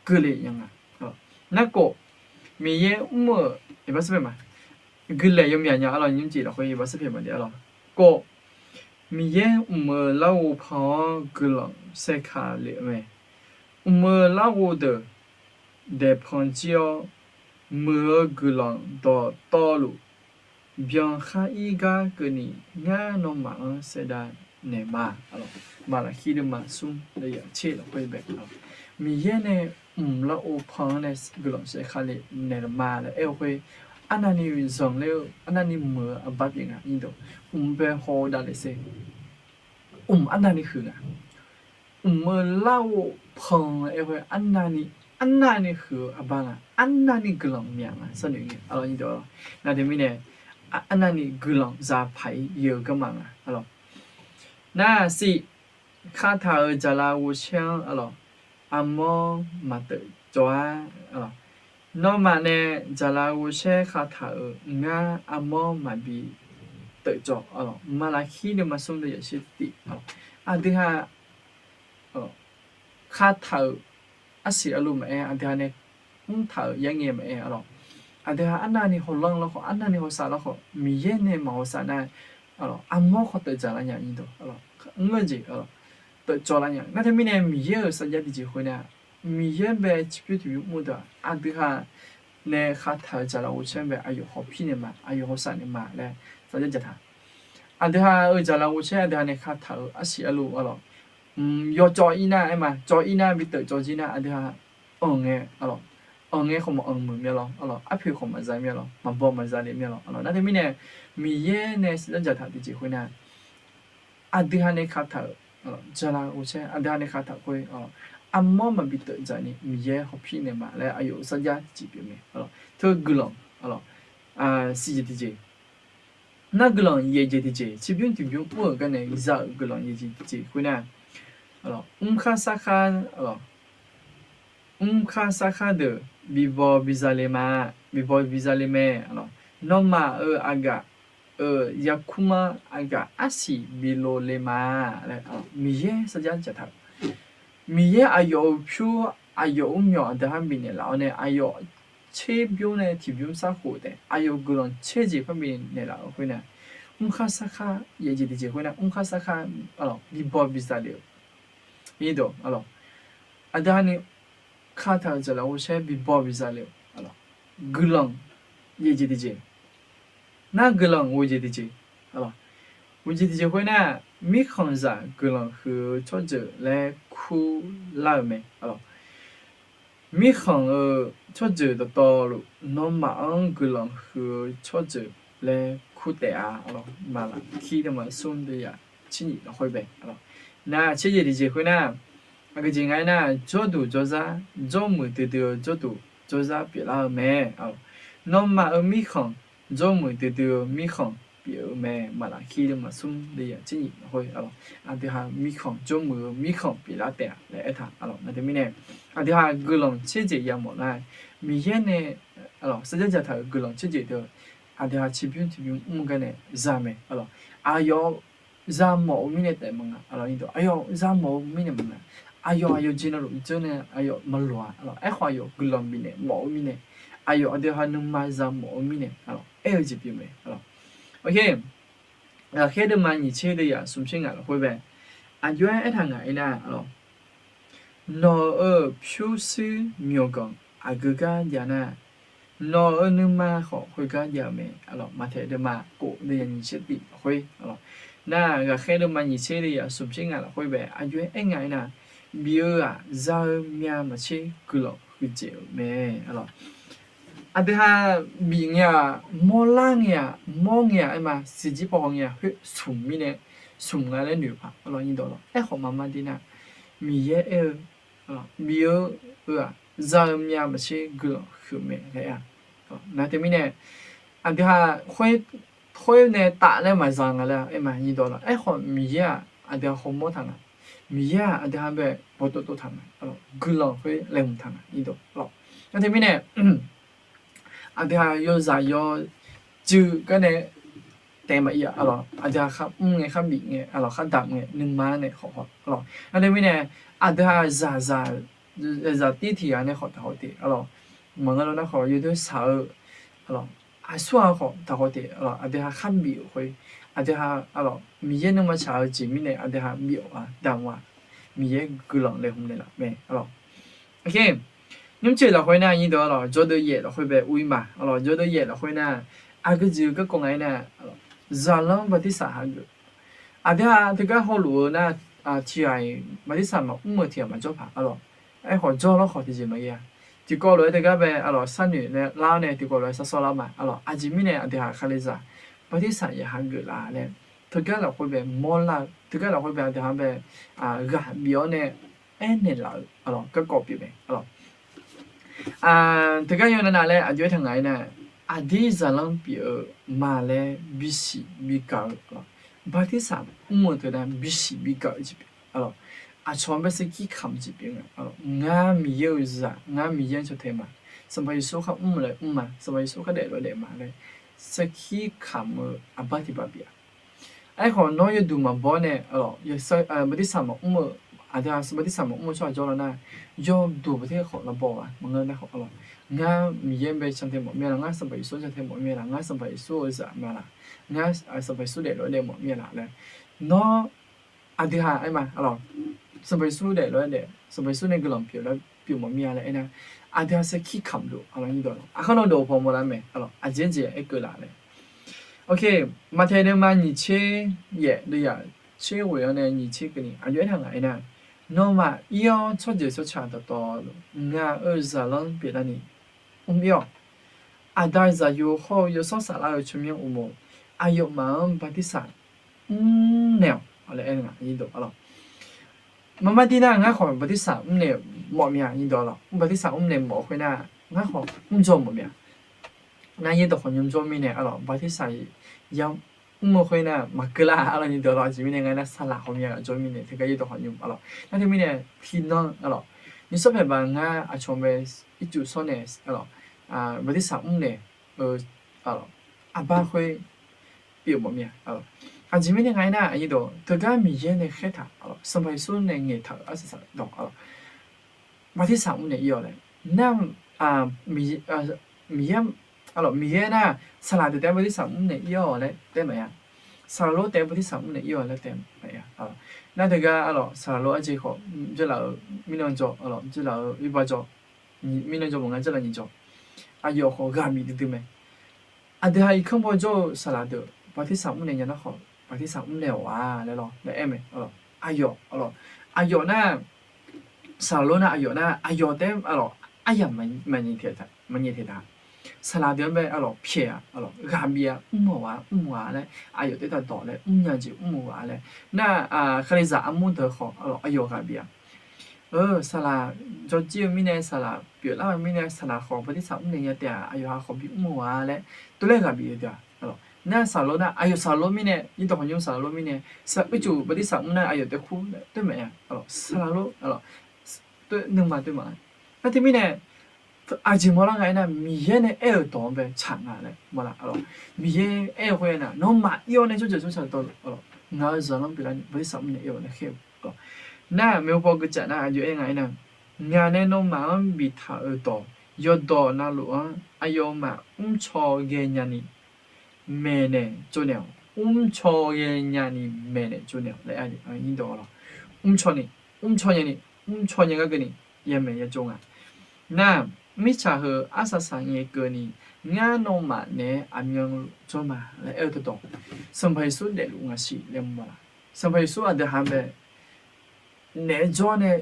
keuvle nya nga. Narkhof Miqyaer mr-euq, iqbax sar pae ma, guiqlanq yawmyaq nya arlawq, nymrjeq lafkhoer iqbax sar pae ma de arlawq. Khof, Miqyaer mq-euq larghov pan-awr guiqlanq saerka lef-eu mae. Mq-euq larghov deuq daeq pan jir-awr, muiq-eu guiqlanq dawqtawvluf byankhar ir gar keuvni, ngar nawmaf-anr saerdav naeq ma. Maqlaqkir deuvma smr deuvya tser lafkhoer bae, Miqyaer nae mq larghov pan-anr nae guiqlanq saerka lef naeq laf ma laer aer-eu khoer, arnavni zanqler-eu arnavni muiq-eu aqbar pyeuf nga. Mq bae haw-eu davlef ser, mq arnavni huiq nga. Mq-euq larghov pan-eu aer-eu khoer, arnavni, arnavni huiq-eu aqbar nga, arnavni guiqlanq myaq nga, sarnoeq ngae arlawq. Nar teumirnae arnavni guiqlanq zaq paq-ir yaeq-eu garma nga arlawq. Nar siq, kataq-euq jaqlaf ghovshaer-anr arlawq, armawr maqteuf cawv-ar. Nawmaf nae jaqlaf ghovshaer kataq-euq ngar armawr maqbi teuf cawv arlawq. Maqlaqkir deuvma smr deuvya tser tif, aqdui ha kataq-euq arsiq arluf maqaer, aqdui ha nae mrtaq-euq yaer ngae maqaer arlawq. Aqdui ha arnavni hawlanr lawkhawf, arnavni hawsav lawkhawf, Miqyaer nae maqhawsav nar, armawr khawf teuf dzaq lar nya, mr-eu jeq teuf cawv lar nya. Nar teumirnae Miqyaer-euq sarjax tiqjeq khoer nar, Miqyaer bae tserbymr tiqbymr mr-eu deuq-aq, aqdui ha nae kataq-euq jaqlaf ghovshaer bae aqyawf hawpir naeq ma, aqyawf hawsav naeq ma laer sarjax dzaqtaq. Aqdui ha-euq jaqlaf ghovshaer aqdui ha nae kataq-euq arsiq arluf arlawq, yawcawv ir nar aer ma, cawv ir nar bi teuf cawv jir nar aqdui ha anq ngae arlawq, anq ngae khawf maq anq muiq mir-a lawr arlawq, arpoeq khawf maq za mir-a lawr, maqbaw maq za le mir-a lawr arlawq. Nar teumirnae Miqyaer nae sarjax dzaqtaq tiqjeq khoer nar, aqdui ha nae kataq-euq jaqlaf ghovshaer aqdui ha nae kataq khoer, armawr maqbi teuf dzaq ni Miqyaer hawpir naeq ma laer aqyawf-euq sarjax tiqjeq pyeuf mae. Teu guiqlanq siqjeq tiqjeq, nar guiqlanq yaeq jeq tiqjeq, tserbymr tiqbymr mr-euq garnae za-euq guiqlanq yaeq jeq tiqjeq khoer nar, mrkhar sarkhar, mrkhar sarkhar deuq bibaw biza le ma, bibaw biza le mae. Nawmaf-euq aqgaf-euq yarkmr-anr aqgaf arsiq bi lo le ma laer Miqyaer sarjax dzaqtaq-euq Miqyaer aqyawf-euq pyur, aqyawf mrmyawq aqdui ha bifnaeq laf-awr nae, aqyawf tserbymr nae tiqbymr sarkhof taef, aqyawf guiqlanq tser jeq par bifnaeq laf-eu khoer nae, mrkhar sarkhar yaeq jeq tiqjeq khoer nae mrkhar sarkhar bibaw biza le-eu, aqdui ha ni kataq-euq jaqlaf ghovshaer bibaw biza le-eu, guiqlanq yaeq jeq tiqjeq, nar guiqlanq ghoe jeq tiqjeq, ghoe jeq tiqjeq khoer nar, mirkhanqzaq guiqlanq huiq-eu tsawrjeuq laer kurlar-euq mae. Mirkhanq-euq tsawrjeuq dawqtawvluf, nawmaf-anr guiqlanq huiq-eu tsawrjeuq laer kur taef-a. Maqlaqkir deuvma smr deuvyaq tser nyif lafkhoer bae, nar tser jeq tiqjeq khoer nar, aqgeujeq nga aernar, jawrduq jawrzar, jawrmuiq duidui-eu jawrduq jawrzar pyeuflar-eu mae. Nawmaf-euq mirkhanq, jawrmuiq duidui-eu mirkhanq pyeuf-eu mae. Maqlaqkir deuvma smr deuvyaq tser nyif lafkhoer, aqdui ha mirkhanq, jawrmuiq-eu mirkhanq pyeuflar taef-a laer aertaq. Nar teumirnae, aqdui ha guiqlanq tser jeq yamawf nar, Miqyaer nae sarjax dzaqtaq-euq guiqlanq tser jeq deuq, aqdui ha tiqbymr tiqbymr mr gar nae za mae. Aqyawf zamawf-eu mirnae taef maqnga, aqyawf zamawf-eu mirnae maqnga, aqyawf aqyawf jeq navluf dzeur nae aqyawf maqloq-a. Aerkhawf aqyawf guiqlanq bifnaeq mawf-eu mirnae, aqyawf aqdui ha nuima zamawf-eu mirnae aer-eu jeq pyeuf mae. Ghaqkhaer deuvma nyiq tser deuvyaq smq tser ngaq lafkhoer bae, aqjox-aer aertaq ngaq aernar, nawq-euq pyurshuir myawqganq aqgeu gar jav nar, nawq-euq nuima khawf khoergar jav-eu mae. Maqtaeq deuvma kof deuvyaq nyiq tser tif lafkhoer, nar ghaqkhaer deuvma nyiq tser deuvyaq smq tser ngaq lafkhoer bae aqjox-aer aer ngaq aernar, bif-eu-aq za-eu myav maqtser guiqlanq huiqdzaeq-euq mae. Aqdui ha bif ngae-aq, mawrlar ngae-aq, mawr ngae-aq, aerma siqjir pawhaw ngae-aq, khoer smq mirnae, smq nga laer noeq paq. Aerkhawf maqma dir nar, Miqyaer aer-eu, bif-eu, eu-aq za-eu myav maqtser guiqlanq huiq mae laer aer-a. Nar teumirnae, aqdui ha khoer nae taf laer maqza nga laer aerma nyirdawq lawq. Aerkhawf Miqyaer-aq aqdui ha hawmawr taq nga. Miqyaer-aq aqdui ha bae bawqtov tov taq nga. Guiqlanq khoer laeqhmq taq nga nyirdawq lawq. Nar teumirnae, aqdui ha yawzaq yawjuiv gar nae taef maqir-a. Aqdui ha kharmr ngae, kharbif ngae, khardaq ngae, nuima nae khawf haw. Nar teumirnae, aqdui ha zaqzaq zaqzaq tir tiq ghaq nae khawf taqhaw te. Maqngeur lar nar khawf yawdoer shaq-eu aqsur-aq khawf taqhaw te. Aqdui ha kharbif-euq khoer, aqdui ha Miqyaer nuima tsaq-eu jeq mirnae aqdui ha bif-awq-a, damq-a. Miqyaer guiqlanq laeqhmq naeqlaf mae. Nymrceuq lafkhoer nar nyirdawq lawq, jawrdeuv yaef lafkhoer bae ur-ir ma. Jawrdeuv yaef lafkhoer nar, aqgeujeq garkawv nga-aer nar, zaqlanr bartirsaq hageuf. Aqdui ha teugar hawluf-eu nar, tiq ghaq-iq bartirsaq maqmr-euq tiq ghaq maqjawr paq. Aerkhawf jawr lawrkhawf tiqjeq maqghae-a. Tiqkawv lof-aer teugar bae aqlawq sharnoeq nae lar-awr nae tiqkawv lof-aer sharshawr lar ma. Aqjeq mirnae aqdui ha Kalizaq bartirsaq yaef hageuf laf laer, teugar lafkhoer bae mawrlar-eu, teugar lafkhoer bae aqdui ha bae ghaq bif-awr nae aernaeq laf-eu garkawv pyeuf mae. Teugar yawnav nav laer aqjox-aer taq ngaq-aer nar, aqdir zaqlanr pyeuf-eu ma laer bisiq bigaq-eu, bartirsaq mr-eu teunar bisiq bigaq-eu jeq pyeuf. Aqcawq-anr bae sarkir kamq jeq pyeuf nga. Ngar Miqyaer-euq zaq, ngar Miqyaer-anr caw tae ma. Sanqpaq Yeqsur kharmr laer mr ma, Sanqpaq Yeqsur khardaef lof-aer daef ma laer sarkir kamq-eu aqbar tiq bar pyeuf-a. Aerkhawf nawr yawduq maqbaw-awr nae, bartirsaq maqmr-eu, aqdui ha bartirsaq maqmr-eu tsawrhaq jawr lar nar, yawduq baqter khawf lavbaw-a. Maqngeur nar khawf, ngar Miqyaer-anr bae can tae mawf mir-a laq, ngar Sanqpaq Yeqsur can tae mawf mir-a laq, ngar Sanqpaq Yeqsur-euq zaq mya laq, ngar Sanqpaq Yeqsur daefluf-aer daef mawf mir-a laq laer, nawr aqdui ha aer ma, Sanqpaq Yeqsur daefluf-aer daef, Sanqpaq Yeqsur nae guiqlanq pyeuf laer pyeuf mawf mir-a laer aernar, aqdui ha sarkir kamq luf-a lawr nyirdawq lawq. Aqkar nawr dawq paw mawr lar mae, aqjeq-aer jeq aer keuv laf laer. Maqtaeq deuvma nyiq tser yaef deuv yaf tser ghoeq-awr nae nyiq tser keuvni aqjox-aer taq ngaq-aer nar, nawmaf ir-awr tsawrjeuq tsawrca dawqtawvluf ngaq-euq zaqlanr pyeuflarni mr-ir-awq. Aqda zaqyo hawr-eu yawsanr saflar-eu tsawrmyanr uqmov aqyawfmaf-anr bartirsaq mrnaeq-awq laer aer nga. Maqmar dir nar ngar khawf bartirsaq mrnaeq mawf mya nyirdawq lawq. Bartirsaq mrnaeq mawf khoer nar ngar khawf mrjawr mawf mya. Nar nyirdawq khawf nymr jawr mirnae arlawq bartirsaq ya mr-eu khoer nar maqkeuv lar arlawq nyirdawq lawq. Aqjeq mirnae ngar nar saqlaq ghawqmya ghaq jawr mirnae teugar nyirdawq khawf nymr arlawq. Nar teumirnae tiqnan arlawq, nymr sawr paeq baq ngar aqcawq mae ircuf sawr nae arlawq, bartirsaq mrnaeq-eu arlawq, aqbar khoer pyeuf mawf mya arlawq. Aqjeq mirnae nga aernar, teugar Miqyaer nae khaertaq-euq, Sanqpaq Yeqsur nae ngaeqtaq-euq arsaq saqdawq, bartirsaq mrnaeq ir-awq laer nar, Miqyaer, Miqyaer nar, saqlaq deuq taef-aer bartirsaq mrnaeq ir-awq laer taef maqya. Saqlaq lor taef-aer bartirsaq mrnaeq ir-awq laer taef maqya. Nar teugar arlawq, saqlaq lor arjeq khawf jawrlaf-eu mirnan jawr, jawrlaf-eu irba jawr, mirnan jawr maqnga jawrlaf nyiq jawr, aqyawf khawf ghaq bif duidui mae. Aqdui ha irkanr baw jawr-eu saqlaq deuq bartirsaq mrnaeq nya nar khawf bartirsaq mrnaeq-awq-a laer lawr laer aer mae. Aqyawf, aqyawf nar, saqlaq lor nar aqyawf nar aqyawf taef-aer arlawq, aryamq maqnyaef taeq taq. Saqlaq deuq-anr bae arlawq pyaeq-a, ghaq bif-a, mr-awq-a, mr-awq-a laer aqyawf taef-aer taqdawq laer mrnya jeq mr-eu ghaq-a laer nar, Kalizaq armur deuq khawf arlawq aqyawf ghaq bif-a. Saqlaq jawrjir-eu mirnae, saqlaq pyeuflar-eu mirnae, saqlaq khawf bartirsaq mrnaeq nya taef-aq, aqyawf ha khawf bimr-awq-a laer tov laer ghaq bif-eu deuq-aq, nar saqlaq lor nar aqyawf saqlaq lor mirnae, irdawq khawf nymr saqlaq lor mirnae, ircuf bartirsaq mr nar aqyawf taef kur laer taef maqya. Saqlaq lor, nuima taef maqya. Nar teumirnae aqjeq mawrlar nga aernar, Miqyaer nae aer-euq dawq-anr bae tsaq nga laer mawrlar. Miqyaer aer-eu khoer aernar, nawmaf ir-awr nae jawrjeuq jawrca dawr-eu, ngaq-euq zaqlanr pyeuflarni bartirsaq mrnaeq ir-awq laer khaer-eu nar, maeqhu paw geucaf nar aqjox aer nga aernar, ngaq nae nawmaf-anr biftaq-euq dawq yawqdawq navluf-anr aqyawfmaf mrcaw ghaenya ni maeqnaeq tsovnaeq-awq. Mrcaw ghaenya ni maeqnaeq tsovnaeq-awq laer, mrcaw ni, mrcaw nya ni, mrcaw nya gar keuvni yamaeq yatsov nga. Nar, mirtsaq heu arsaq saq ngae keuvni, ngar nawmaf naeq-aer aqmyanluf jawr ma laer aer-eu dawqtawq, Sanqpaq Yeqsur daefluf ngaq siq laer mawrlar. Sanqpaq Yeqsur aqdui ha-anr bae naeq-aer jawr nae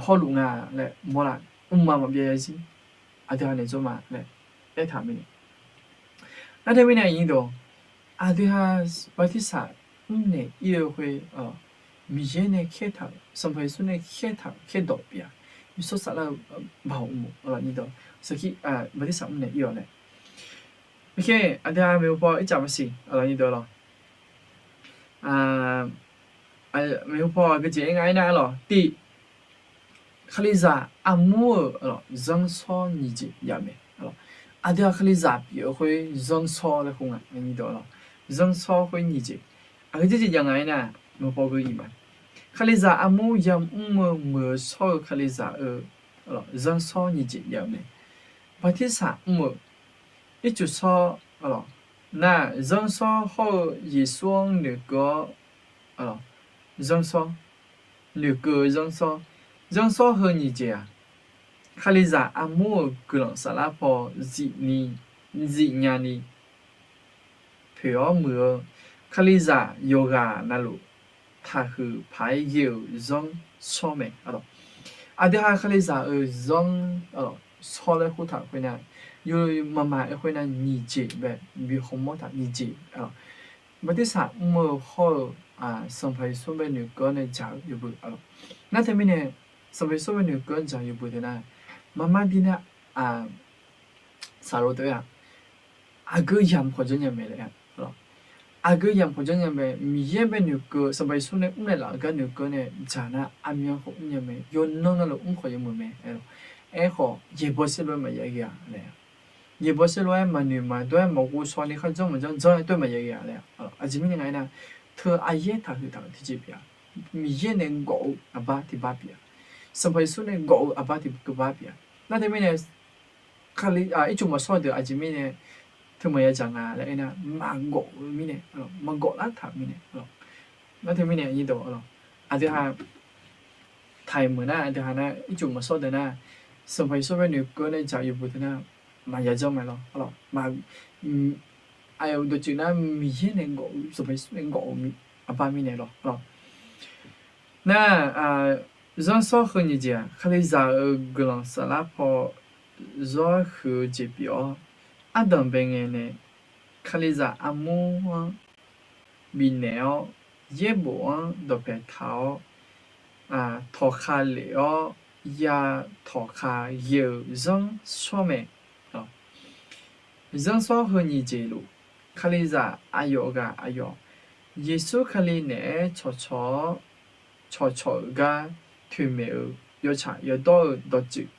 hawluf nga laer mawrlar. Mqmaq maqbyav yarzir aqdui ha naeq jawr ma laer aertaq mirnae. Nar teumirnae aqyuif dawq, aqdui ha bartirsaq mrnaeq ir-eu khoer, Miqyaer nae khaertaq-euq, Sanqpaq Yeqsur nae khaertaq-euq khaerdawq pyeuf-a. Yawshawr saflar-eu baoq mq, aqyuif dawq, sarkir bartirsaq mrnaeq ir-awq laer. Aqdui ha maeqhu paw ircaf maqsiq, aqyuif dawq lawq. Maeqhu paw aqgeujeq aer nga aernar lawq, tiq, Kalizaq armur-euq zanrshawr nyiq jeq jav mae. Aqdui ha Kalizaq pyeuf-eu khoer zanrshawr laer khoer nga, zanrshawr khoer nyiq jeq. Aqgeujeq jav nga aernar, maeqhu paw gui iq ma. Kalizaq armur yamr-eu muiq-eu shawr-eu Kalizaq-eu zanrshawr nyiq jeq jav-eu mae. Bartirsaq mr-eu ircuf shawr, nar, zanrshawr hawr-eu Yeqsur-anr noeqkeuv-awr, zanrshawr, noeqkeuv-eu zanrshawr, zanrshawr heu nyiq jeq-aq, Kalizaq armur-euq guiqlanq saflar paw zifni, zifnya ni poeq-awr muiq-eu, Kalizaq yawqghaq navluf taqhuiq paq-aer ghae-euq zanrshawr mae. Aqdui ha Kalizaq-euq zanr, shawr laer khoertaq khoernar, yawmaf aer khoernar nyiq jeq bae, bi hawmawr taq nyiq jeq. Bartirsaq mr-eu hawr-eu Sanqpaq Yeqsur bae noeqkeuv-awr nae dzaq-eu yawbui, nar teumirnae Sanqpaq Yeqsur bae noeqkeuv-awr dzaq-eu yawbui teu nar, marmar dir nar, saqlaq teu-aq, aqgeu yamq khawf janrnya mae laer, aqgeu yamq khawf janrnya mae. Miqyaer bae noeqkeuv, Sanqpaq Yeqsur nae mrnaeq laf-eu gar noeqkeuv nae dzaq nar aqmyan khawf mrnya mae. Yawqnan navluf mr khawf yawmuiq mae. Aerkhawf yaeqbawq serlof-aer maqya ghae-a laer, yaeqbawq serlof-aer maqnoeq maqdawr-aer maqghov shaw ni kharjanr maqjanr janr-aer tov-aer maqya ghae-a laer. Aqjeq mirnae nga aernar, teu aqyaer taqhuiq taq-euq tiqjeq pyeuf-a. Miqyaer nae gawf-eu aqbar tiqbar pyeuf-a. Sanqpaq Yeqsur nae gawf-eu aqbar tiqbar pyeuf-a. Nar teumirnae ircuf maqshawr deuq aqjeq mirnae teu maqya dzaq nga laer aernar, maqgawf-eu mirnae, maqgawf lar taq-euq mirnae. Nar teumirnae aqdui ha taq-iq meuq nar, aqdui ha nar ircuf maqshawr deuq nar, Sanqpaq Yeqsur bae noeqkeuv nae dzaq yawbui teu nar, maqya janr mae lawr. Aqyawf dawqtsuif nar Miqyaer nae gawf-eu, Sanqpaq Yeqsur nae gawf-eu aqbar mirnae lawr. Nar, zanrshawr heu nyiq jeq-aq, Kalizaq-euq guiqlanq saflar paw zawr huiq-eu jeq pyeuf-awr, ardanq bae ngae nae Kalizaq armur-anr bifnaeq-awr, yaerbof-anr dawqpae taq-awr, tawqkhav lef-awr, ya tawqkhav ghae-eu zanrshawr mae. Zanrshawr heu nyiq jeq luf, Kalizaq aqyawf ghaq aqyawf, Yeqsur Kali naeq-aer cawqcawq-awr, cawqcawq-euq gar toeqmaeq-eu yawtsaq yawdawr-eu dawqtsuif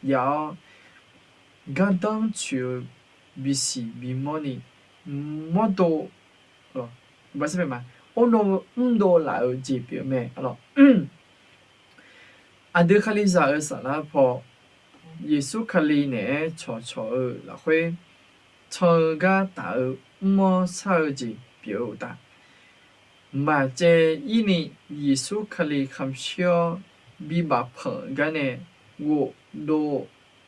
jav-awr, gardanr tsoeq-eu bisiq bimawr ni mawrdo lawq. Iqbarsar pae ma, ardov mrdov laf-eu jeq pyeuf-eu mae. Aqdui Kalizaq-euq saflar paw Yeqsur Kali naeq-aer cawqcawq-eu lafkhoer can-eu gar taf-eu mr-awr shar-eu jeq pyeuf-eu uqtaf, maqcaev-ir ni Yeqsur Kali kamq shir-awr bi bafpanq gar nae ghofdov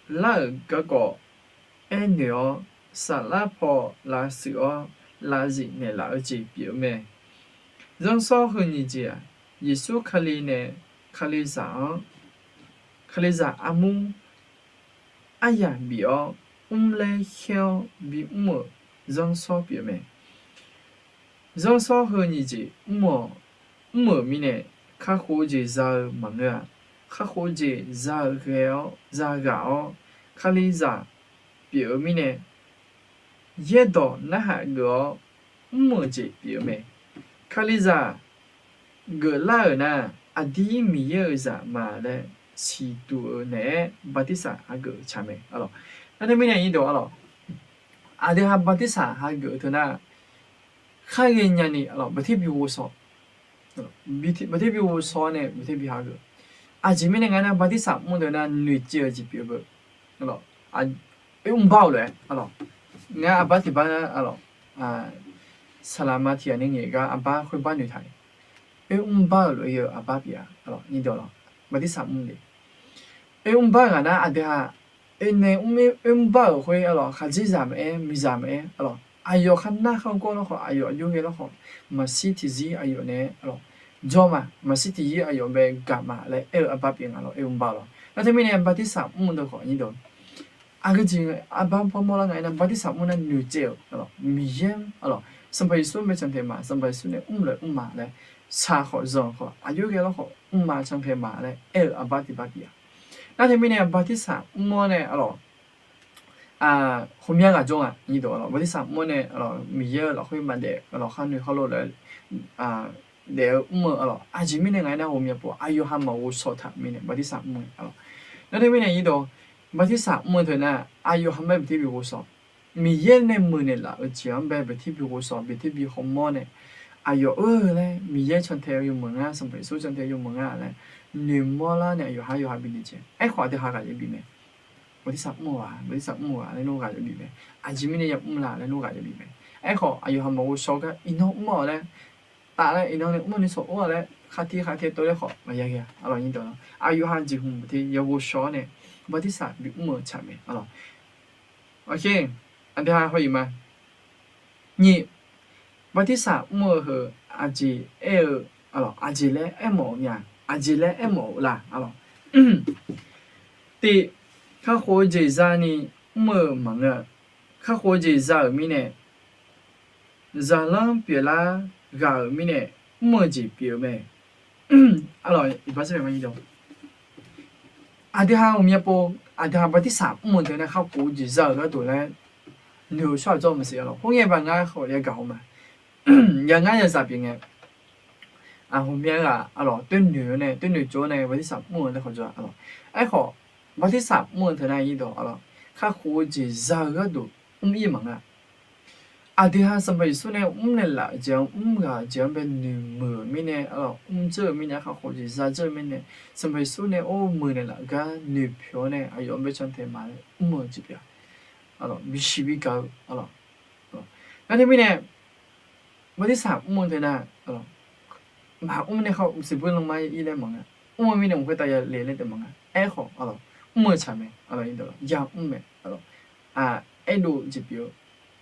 lar-euq garkawv aernoeq-awr, saflar paw lavshuif-awr lavzif naeqlaf-eu jeq pyeuf-eu mae. Zanrsanr heu nyiq jeq-aq, Yeqsur Kali nae Kalizaq-anr, Kalizaq armur aryaq bif-awr mrlaer khaer-awr bimr-euq zanrsanr pyeuf mae. Zanrsanr heu nyiq jeq mr-awq. Mr-euq mirnae kakhof-eu jeq za-eu maqngeur-a. Kakhof-eu jeq za-eu ghae-awr zaghaq-awr Kalizaq pyeuf-eu mirnae yaerdawq narhaq geuf-awr mr-euq jeq pyeuf-eu mae. Kalizaq geuflar-euq nar, aqdir Miqyaer-euq zaq ma laer siqduq-eu naeq-aer bartirsaq hageuf-eu tsaq mae. Nar teumirnae aqdawq aqdui ha bartirsaq hageuf-eu teu nar, khar ghaenya ni baqter bi ghovshaw, baqter bi ghovshaw-awr nae baqter bi hageuf. Aqjeq mirnae nga nar, bartirsaq mr-eu teu nar noeqtsaev-eu jeq pyeuf-eu beu. Oermr bar-euq lof-aer, ngar aqbar tiq bar nar, saqlaqma tiq ghaq nae ngaeq gar aqbar khoerbar noeqtaq-a. Oermr bar-euq lof-aer ghae-eu aqbar pyeuf-a. Bartirsaq mr le. Oermr bar-eu ghaq nar aqdui ha, oernae mr, oermr bar-euq khoer aqlawq khaqdzerzaq maqaer, miqzaq maqaer aqlawq, aqyawf khar nar khar gawr lawrkhawf, aqyawf aqjox ghae lawrkhawf, maqshir tiqzir aqyawf nae aqlawq jawr ma, maqshir tiqzir aqyawf bae gaq ma laer aer-eu aqbar pyeuf nga lawr, oermr bar lawr. Nar teumirnae bartirsaq mr-eu deuq khawf nyir deuq aqgeujeq aqbar parmawr lar nga aernar, bartirsaq mr nar noeqtsaev-euq aqlawq, Miqyaer aqlawq, Sanqpaq Yeqsur bae cantae ma, Sanqpaq Yeqsur nae mrlaf mr ma laer, shaq khawf zanq khawf aqjox ghae lawrkhawf mr ma cantae ma laer aer-eu aqbar tiq bar pyeuf-a. Nar teumirnae bartirsaq mr-awr nae aqlawq ghawqmya ghaq jawr nga nyir deuq aqlawq, bartirsaq mr-awr nae aqlawq Miqyaer-euq lafkhoer maqdaef aqlawq khar noeq khar lof laer daef-eu mr-eu aqlawq, aqjeq mirnae nga aernar, ghawqmya pov aqyawf ha maqghovshaw taq mirnae bartirsaq mr-eu aqlawq. Nar teumirnae nyir deuq, bartirsaq mr-eu teu nar aqyawf ha bae baqter bi ghovshaw, Miqyaer nae muiqnaeq laf-eu jeq-anr bae baqter bi ghovshaw, baqter bi hawmawr nae aqyawf-eu laer Miqyaer cantae-eu yawmuiq ngar, Sanqpaq Yeqsur cantae-eu yawmuiq ngar laer noeqmawr lar nae aqyawf ha yawqha binoeq jeq. Aerkhawf aqdui ha ghaq yabi mae. Bartirsaq mr-eu ghaq, bartirsaq mr-eu ghaq laer nawr ghaq yabi mae. Aqjeq mirnae yamr la laer nawr ghaq yabi mae. Aerkhawf aqyawf ha maqghovshaw gar iqnan mr-awq laer taf laer iqnan nae mr ni sawq or-a laer khartir khartae tov laer khawf maqya ghae-a. Aqlawq nyir deuq aqlawq, aqyawf ha jeqhmq baqter ya ghovshaw-awr nae bartirsaq bimr-eu tsaq mae aqlawq. Aqdui ha haw-iq ma. Nyiq, bartirsaq mr-eu heu aqjeq aer-eu aqlawq, aqjeq laer aermawf-eu nya, aqjeq laer aermawf-eu la aqlawq. Tiq, kakhof-eu jeq zani mr-eu maqngeur-a. Kakhof-eu jeq za-euq mirnae, zaqlanr pyeuflar ghaq-euq mirnae mr-eu jeq pyeuf-eu mae. Aqlawq iqbax sar ma nyir deuq, aqdui ha ghawqmya pov aqdui ha bartirsaq mr-eu deuq nar kakhof-eu jeq za-euq gharduq laer noeq-eu shawr-aq jawr maqsiq aqlawq. Khoerngae baq ngar khawf yagaq-eu ma. Yaq ngar yazaq pyeuf ngae, aqhmya ghaq aqlawq toer noeq-awr nae toer noeq tsov-awr nae bartirsaq mr-eu laer khawf jawr-a aqlawq. Aerkhawf bartirsaq mr-eu teu nar nyir deuq aqlawq, kakhof-eu jeq za-eu gharduq mr-ir maqngeur-a. Aqdui ha Sanqpaq Yeqsur nae mrnaeq laf-euq jeq-anr mr ghaq-euq jeq-anr bae noeqmuiq-euq mirnae aqlawq, mr dzeur-euq mirnae, kakhof jeq za dzeur-eu mirnae, Sanqpaq Yeqsur nae or muiqnaeq laf gar noeqpyawq-awr nae aqyawf-anr bae cantae ma laer mr-eu jeq pyeuf-a. Aqlawq bisiq bigaq-eu aqlawq. Ngar teumirnae bartirsaq mr-eu teu nar, maqmr nae khawf mqsiq bur lanma ir laer maqnga. Mr-eu mirnae mq khoertav ya le laer taef maqnga. Aerkhawf aqlawq, mr-eu tsaq mae aqlawq, ya mr mae aqlawq. Aerdov jeq pyeuf-eu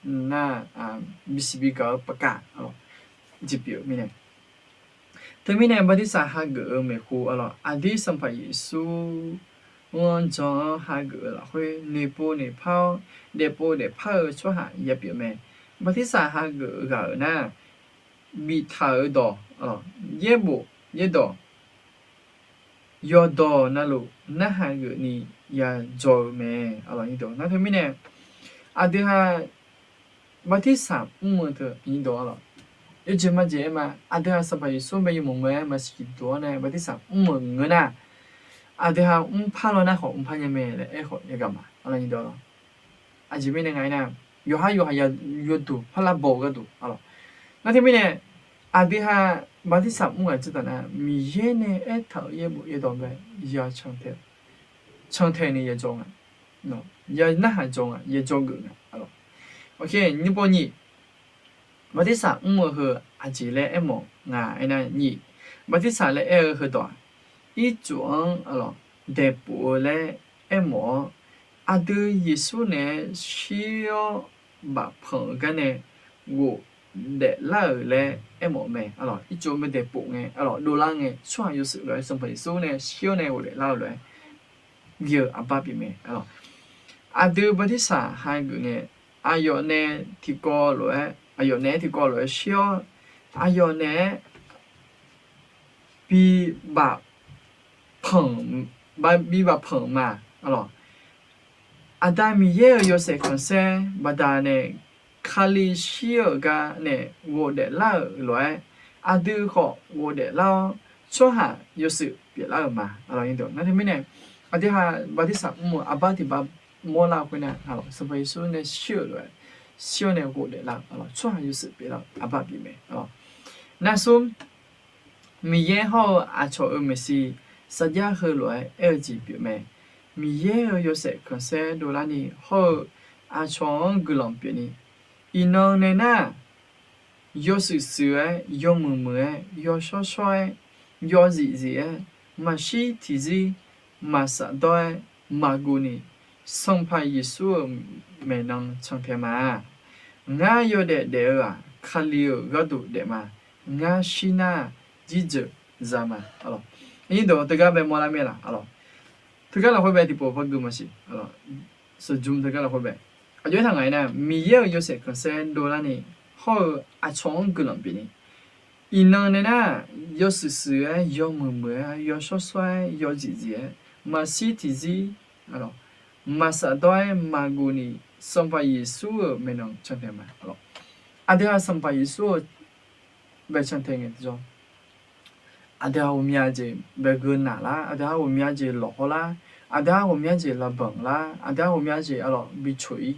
nar, bisiq bigaq-eu paqkav aqlawq, jeq pyeuf-eu mirnae. Teumirnae bartirsaq hageuf-eu maeqhu aqlawq, aqdir Sanqpaq Yeqsur-anr jan-anr hageuf-eu lafkhoer noeqpov noeqpar-awr daefpov daefpar-eu tsawrhaq yapyeuf mae. Bartirsaq hageuf ghaq-euq nar, biftaq-euq dawq, yaerbof yaerdawq, yawqdawq navluf narhaq geufni yadzaw-eu mae. Nar teumirnae aqdui ha bartirsaq mr-eu teu nyir dawq aqlawq, yawjeq majeq aer ma. Aqdui ha Sanqpaq Yeqsur bae yawmuiq muiq-aer maqsiq duq-awr nae bartirsaq mr-euq ngeur nar, aqdui ha mrpar law nar khawf mrpar nya mae laer aerkhawf yagaq ma. Aqjeq mirnae nga aernar, yawqhar yawqha yawduq parlar baw-eu gharduq aqlawq. Nar teumirnae Aqdui ha bartirsaq mr ghaq jir taf nar, Miqyaer nae aertaq-euq yaerbof yaerdawq bae ya cantae, cantae ni ya jawr nga, ya narhaq jawr nga, ya jawrgeuf nga. Nyiq pov nyiq, bartirsaq mr-eu heu aqjeq laer aermawf nga aernar, nyiq, bartirsaq laer aer-eu heudawq-aq, ircuf-anr arlawq daeqpuf-eu laer aermawf-awr, aqdui Yeqsur naeq-aer shir-awr bafpanq-euq gar nae ghofdaef lar-euq laer aermawf mae. Arlawq ircuf-eu mae daeqpuf ngae, arlawq dovlar ngae, tsawrhaq yawshuif lof-aer Sanqpaq Yeqsur nae shir-awr nae ghofdaef lar-eu lof-aer, gui-eu aqbar pyeuf mae. Arlawq aqdui bartirsaq hageuf ngae, aqyawf nae tiqkawv lof-aer, aqyawf naeq-aer tiqkawv lof-aer shir-awr, aqyawf naeq-aer bi baf panq, bi bafpanq ma. Arlawq, Aqda Miqyaer-euq yawshaef khanqsaer baqda'nae Kali shir-euq gar nae ghofdaef lar-euq lof-aer, aqdui khawf ghofdaef lar-awr, tsawrhaq yawshuif pyeuflar-euq ma. Nar teumirnae, aqdui ha bartirsaq mr-eu aqbar tiq bar mawrlar khoernar, Sanqpaq Yeqsur nae shir-euq lof-aer, shir-awr nae ghofdaef lar-eu, tsawrhaq yawshuif pyeuflar-eu aqbar pyeuf mae. Nar smr, Miqyaer hawr-eu aqcawq-euq maeqshi sarjax heulof-aer aer-eu jeq pyeuf mae. Miqyaer-euq yawshaef khanqsaer dovlarni hawr-eu aqcawq-anr guiqlanq pyeufni, iqnan nae nar, yawshuif shuif-aer, yawmuiq muiq-aer, yawshawr shawr-aer, yawzif zif-aer, maqshir tiqzir, maqsaf dawr-aer, maqguv ni, Sanqpaq Yeqsur-euq maeqnan cantae ma. Ngar yawdaef daef-eu-aq, Kali-euq gharduq daef ma. Ngar shir nar, jirjeuq za ma. Teugar bae mawrlar mae laq? Teugar lafkhoer bae tiqpov par gui maqsiq. Sheuqjmr teugar lafkhoer bae, aqjox-aer taq ngaq-aer nar, Miqyaer-euq yawshaef khanqsaer dovlarni hawr-eu aqcawq-anr guiqlanq bifni, iqnan nae nar, yawshuif shuif-aer, yawmuiq muiq-aer, yawshawr shawr-aer, yawzif zif-aer, maqshir tiqzir, maqsaf dawr-aer maqguv ni, Sanqpaq Yeqsur-euq maeqnan cantae ma. Aqdui ha Sanqpaq Yeqsur-euq bae cantae ngae tiqjawr, aqdui ha ghawqmya jeq bae geu naq lar, aqdui ha ghawqmya jeq lawqhaw lar, aqdui ha ghawqmya jeq lavbanq lar, aqdui ha ghawqmya jeq arlawq bi coq-ir,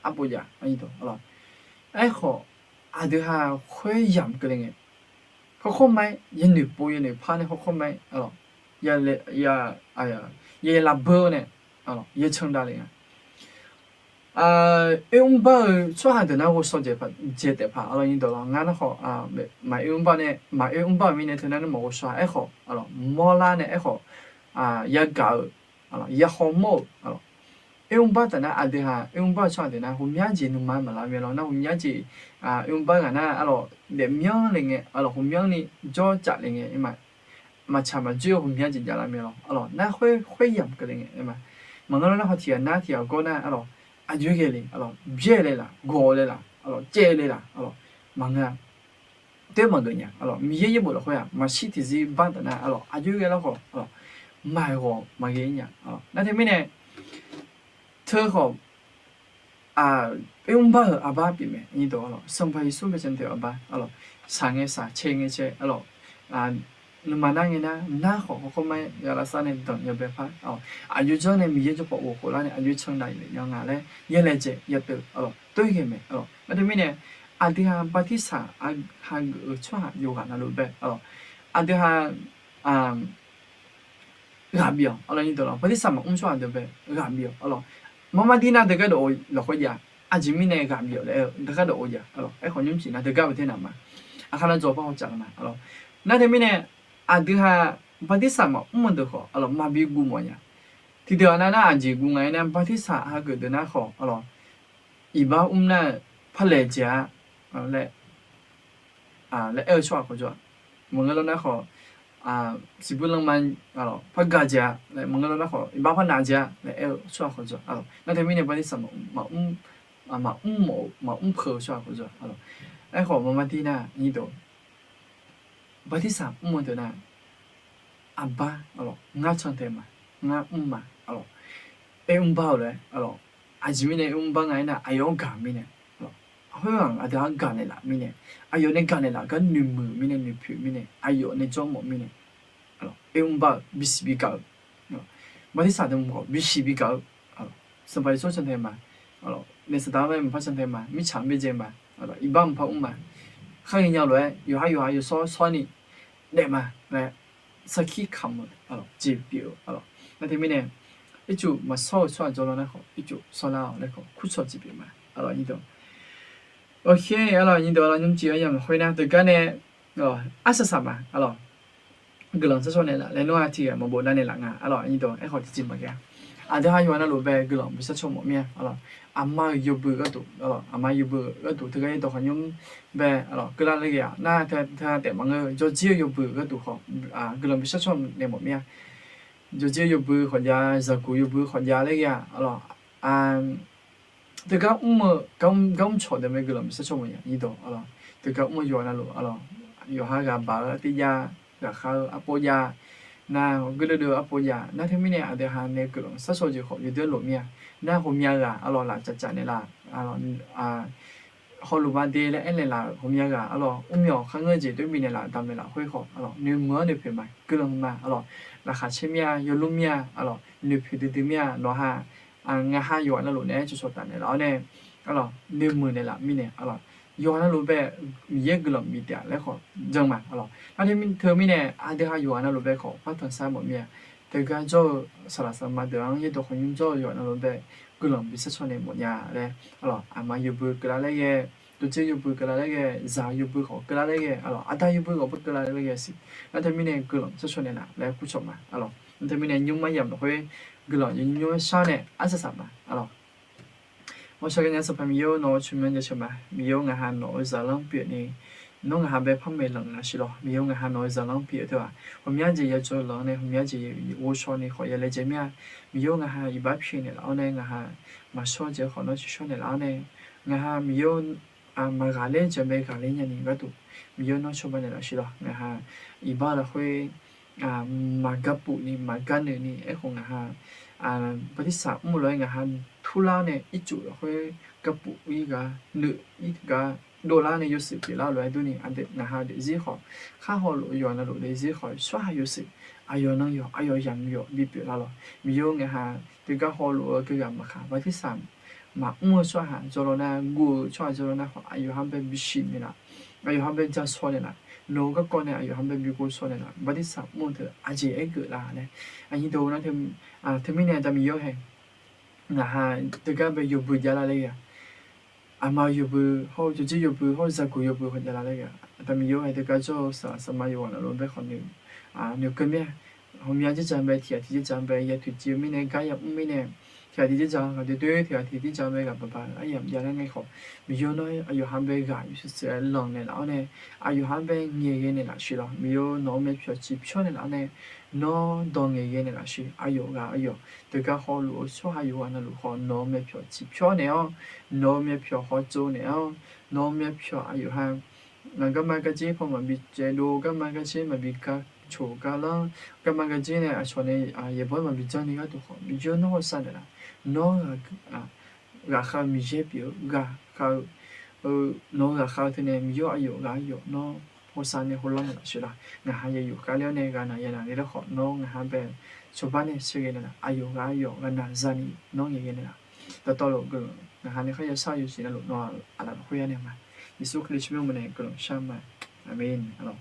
arpov jav. Aerkhawf, aqdui ha khoer yamq keuvle ngae, khawrkhawr ma-aer yanoeq pov yanoeq par nae khawrkhawr ma-aer arlawq, ya, ya lafbeur nae arlawq ya candav le nga. Oermrbar-eu tsawrhaq deuq nar ghovshaw dzaeq taef paq arlawq, ngar nar khawf, maqoer mrbar nae, maqoer mrbar-euq mirnae teu nar nar maqghovshaw-a. Aerkhawf, mawrlar nae aerkhawf, yagaq-eu, yahaw mawr-euq, oermrbar taf nar aqdui ha oermrbar-eu tsawrhaq deuq nar ghawqmya jeq nuima maqlar mae lawr. Nar ghawqmya jeq, oermrbar ghaq nar arlawq daefmyanr le ngae, arlawq ghawqmyanrni jawrcaf le ngae, maqtsaq maqdzoer-eu ghawqmya jeq javlar mae lawr. Arlawq nar khoer, khoer yamq keuvle ngae ma. Maqngeur lawr nar haw tiq ghaq nar tiq ghaq gawr nar arlawq aqjox-aer ghae le, arlawq byaer le laf, gawq le laf, arlawq caev le laf, arlawq maqngeur-a. Teu maqgeuf nya. Arlawq Miqyaer yaerbof lafkhoer-aq maqshir tiqzir bar taf nar arlawq aqjox-aer ghae larkhawf arlawq maqghawq maqghae-ir nya. Nar teumirnae teu khawf, oermrbar-euq aqbar pyeuf mae. Sanqpaq Yeqsur bae cantae-euq aqbar arlawq, shaq ngae shaq, cae ngae cae arlawq, nuima nar ngae nar, nar khawf khawrkhawr ma-aer ya lavsar nae danq ya bae par, aqjox janr nae Miqyaer jawrpaw ghof khof lar nae aqjox-aer candav-ir nya nga laer ya laejae ya teuv arlawq tov-ir ghae mae arlawq. Nar teumirnae aqdui ha bartirsaq hageuf-eu tsawrhaq yawqghaq navluf bae arlawq, aqdui ha ghaq bif-awq arlawq. Bartirsaq maqmr tsawrhaq deuq bae ghaq bif-awq arlawq. Marmardir nar deugar dawq-eu lafkhoer jav, aqjeq mirnae ghaq bif-awq laer aer-eu deugar dawq-eu jav arlawq. Aerkhawf nymrcif nar deugar bae ter naq ma. Aqkar nar dzaw par hawtsaf ma arlawq. Nar teumirnae aqdui ha bartirsaq maqmr-eu deuq khawf arlawq maqbi guv mawf nya. Tiqdeuq-aq nar nar aqjeq guv nga-aer nar bartirsaq hageuf deuq nar khawf arlawq iqbax mr nar-eu par laejae-a laer laer aer-eu tsawrhaq khawf jawr-a. Maqngeur lawr nar khawf, siqbur lanma par gaq jae-a laer, maqngeur lawr nar khawf iqbax par nav jae-a laer aer-eu tsawrhaq khawf jawr-a. Nar teumirnae bartirsaq maqmr, maqmr mawf-eu, maqmr peuq-eu tsawrhaq khawf jawr-a. Aerkhawf marmardir nar nyir deuq, bartirsaq mr-eu deuq nar aqbar arlawq ngar cantae ma, ngar mr ma arlawq. Oermrbar-eu lof-aer arlawq, aqjeq mirnae oermrbar nga-aer nar aqyawf-anr gaq-eu mirnae, khoerghaq aqdui-anr gaqnaeq laf mirnae, aqyawf nae gaqnaeq laf gar noeqmuiq-eu mirnae, noeqpoeq-eu mirnae, aqyawf nae jawr mawf mirnae, oermrbar-eu bisiq bigaq-eu, bartirsaq deuq mq khawf bisiq bigaq-eu, Sanqpaq Yeqsur cantae ma, naef Saqdaq-anr mae maqpar cantae ma, mirtsaq-anr byaerdzae ma, iqbax maqpar mr ma, khar ghaenya lof-aer yawqhar yawqha yawshawr shawrni daef ma laer sarkir kamq-eu jeq pyeuf-eu arlawq. Nar teumirnae ircuf maqshawr-eu tsawrhaq jawrlawr nar khawf ircuf shawrlar-awq laer khawf kurcawq jeq pyeuf ma arlawq. Nyirdeuq, ok arlawq, nyirdeuq arlawq, nymrcif aryamq lafkhoer nar teugar nae arsaq saq ma arlawq. Guiqlanq sharshawr naeqlaf laer nawr-aq tiqghaq maqbof navnaeq laf nga arlawq. Nyirdeuq aerkhawf tiqjeq maqghae-a. Aqdui ha yawqha navluf bae guiqlanq bi sharshawr mawf mir-a arlawq. Aqma-euq yawbui gharduq arlawq, aqma yawbui gharduq teugar yaerdawq khawf nymr bae arlawq keuvlar laer ghae-aq nar, teu taef maqngeur-eu jawrjir-eu yawbui gharduq khawf guiqlanq bi sharshawr naeq mawf mir-a. Jawrjir-eu yawbui khawf jav, zaqguq yawbui khawf jav laer ghae-aq arlawq, teugar mr-eu gar mr cawq deuq mae guiqlanq bi sharshawr mawf nya. Nyirdawq arlawq, teugar mr-eu yawqha navluf arlawq, yawqha ghaq baq-eu artiv jav, ghaqkhav-eu arpov jav, nar gurdeuv deuv-eu arpov jav nar teumirnae aqdui ha nae guiqlanq sharshawr jeq khawf yawdoer lof mir-a. Nar ghawqmya ghaq arlawq laf caf caf naeqlaf hawluf maqde laer aernaeq laf-euq ghawqmya ghaq arlawq mrmyawq kharngeur jeq doer bifnaeq laf damq naeq laf khoer khawf arlawq noeqmuiq-anr noeqpoeq ma. Guiqlanq ma arlawq, laqkhaq caer mir-a, yawlmr mir-a arlawq, noeqpoeq duidui mir-a. Nawq ha, ngaq ha yawqha navluf naeq-aer cawqcawq taf naeqlaf-awr nae arlawq noeqmuiq naeqlaf mirnae arlawq, yawqha navluf bae Miqyaer guiqlanq bif taef laer khawf jan ma arlawq. Nar teumirnae aqdui ha yawqha navluf bae khawf par tanqsar mawf mir-a. Teugar jawr-eu saqlaq saqma deuq-anr yaerdawq khawf nymr jawr-eu yawqha navluf bae guiqlanq bi sharshawr naeq mawf nya laer arlawq, aqma yawbui keuvlar laer ghae, dawqtser yawbui keuvlar laer ghae, zaq yawbui khawf keuvlar laer ghae arlawq, aqda yawbui khawf keuvlar laer ghae siq. Nar teumirnae guiqlanq sharshawr naeqlaf laer kurcawq ma arlawq. Nar teumirnae nymr aryamq lafkhoer guiqlanq yawqnymr nymr-aer shar nae arsaq saq ma arlawq. Hawshaq ghaenya Sanqpaq Miqyaer-or, nawq-euq tsawrmyanr jaceuq ma. Miqyaer-or, ngaq ha nawq-euq zaqlanr pyeufni, nawr ngaq ha bae par maeqlanq lafshuir lawr. Miqyaer-or, ngaq ha nawq-euq zaqlanr pyeuf-eu teu-aq, ghawqmya jeq ya jawr lanr nae ghawqmya jeq ghovshaw ni khawf ya laejae mir-a. Miqyaer-or, ngaq ha iqbax pyaeq naeqlaf-awr nae ngaq ha maqshawr jeq khawf nawr ciqshawr naeqlaf-awr nae, ngaq ha Miqyaer-or, maqghaqler jeq bae ghaqler nyani gharduq, Miqyaer-or, nawr cawba naeqlaf lafshuir lawr. Ngaq ha iqbax lafkhoer maqgar puf ni maqgar noeq ni aerkhawf ngaq ha bartirsaq mr-eu lof-aer ngaq ha turlar nae ircuf lafkhoer gar puf ir gar noeq ir gar dovlar nae yawshuif pyeuflar-eu lof-aer durni, aqdui ngaq ha daefzir khawf, khar hawluf-eu yawqha navluf daefzir khawf, tsawrhaq yawshuif aqyawf nan yawq aqyawf yamq yawf bipyeuf lar lawr. Miqyaer-or, ngaq ha teugar hawluf-eu keughaq maqkhaq bartirsaq maqmr-eu tsawrhaq jawrlawr nar, guv-eu tsawrhaq jawrlawr nar khawf, aqyawf ha bae bisiq naeqlaf, aqyawf ha bae ja shaw naeqlaf, nawq-eu garkawv nae aqyawf ha bae bi ghovshaw naeqlaf, bartirsaq mr-eu teu aqjeq aergeuf lar laer. Aqnyir deuq nar, teumirnae Aqda Miqyaer-or hae, ngaq ha teugar bae yawbui javlar laer ghae-a, aqma yawbui hawr-eu, jawrjir yawbui hawr-eu, zaqguq yawbui khawf javlar laer ghae-a. Aqda Miqyaer-or hae, teugar jawr-eu saqlaq saqma yawqghaq navluf bae khawf noeq, noeqkeuv mir-a. Ghawqmya dzerdzaq bae tiqghaq tiq dzerdzaq bae ya toeqciv-eu mirnae, gar yamr mirnae, tiqghaq tiq dzerdzaq ghaq doer doer, tiqghaq tiq dzerdzaq bae ghaq baq baq-eu aryamq javlar ngae khawf, Miqyaer-or, nawr aqyawf ha bae ghaq yawshuif shuif-aer lanq naeqlaf-awr nae, aqyawf ha bae ngaeqghae naeqlaf shuir lawr. Miqyaer-or, nawq-eu myavpyawq ciqpyawr naeqlaf-awr nae, nawr dawq ngaeqghae naeqlaf shuir. Aqyawf ghaq aqyawf teugar hawluf-eu tsawrhaq yawqghaq navluf khawf, nawq-eu myavpyawq ciqpyawr naeq-awr, nawq-eu myavpyawq hawtsov naeq-awr, nawq-eu myavpyawq aqyawf ha garma gardzer paw maqbi caevdov, garma gardzer maqbi gar coq gar lanr, garma gardzer nae aqcawq nae yaeqbawq-aer maqbi janrni gharduq khawf, Miqyaer-or, nawr hawsav naeqlaf. Nawr ghaqkhav-eu Miqyaer pyeuf-eu, ghaqkhav-eu, nawq-eu ghaqkhav-eu teunae Miqyaer-or, aqyawf ghaq aqyawf nawr hawsav nae hawlanr naeqlaf shuir lawr. Ngaq ha yaeq yuf khavler-awr nae ghaqnaq yaeqnaq ni laer khawf, nawr ngaq ha bae cawba nae sheuqghae naeqlaf, aqyawf ghaq aqyawf ghaqnaq zani nawr ngaeqghae naeqlaf. Dawqtawvluf guiqlanq ngaq ha nae kharya shar-eu yawshuif navluf nawr aqlaf lafkhoer yar naeq ma. Yeqsur Kali tsawrmyanr mawr nae guiqlanq shar ma. Aqmeq. Arlawq,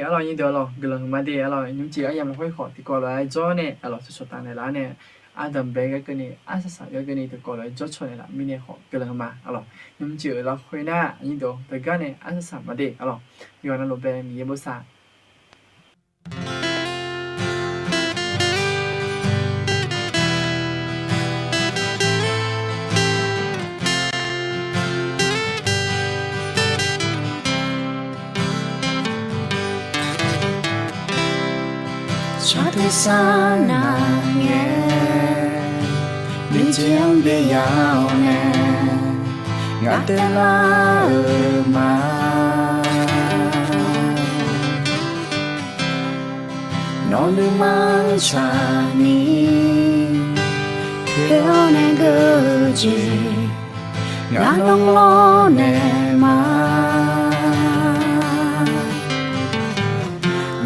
arlawq, nyir deuq arlawq, guiqlanq huiqma de arlawq, nymrcif aryamq lafkhoer khawf tiqkawv lof-aer jawr nae arlawq, tsawrcawq taf naeqlaf-awr nae, ardanqbae gar keuvni, arsaq saq gar keuvni tiqkawv lof-aer jawr caw naeqlaf mirnae khawf guiqlanq ma arlawq. Nymrcif-euq lafkhoer nar nyir deuq teugar nae arsaq saq ma de arlawq. Yawqha navluf bae Miqyaer bosav Tsaq tersar nar ngae, miqjeq-anr byav-awr nae, ngaq taevlar-euq ma. Nawq nuima-anr tsaqni, khoer-awr nae geur-eu jeq, ngaq nawr lawrnaeq ma.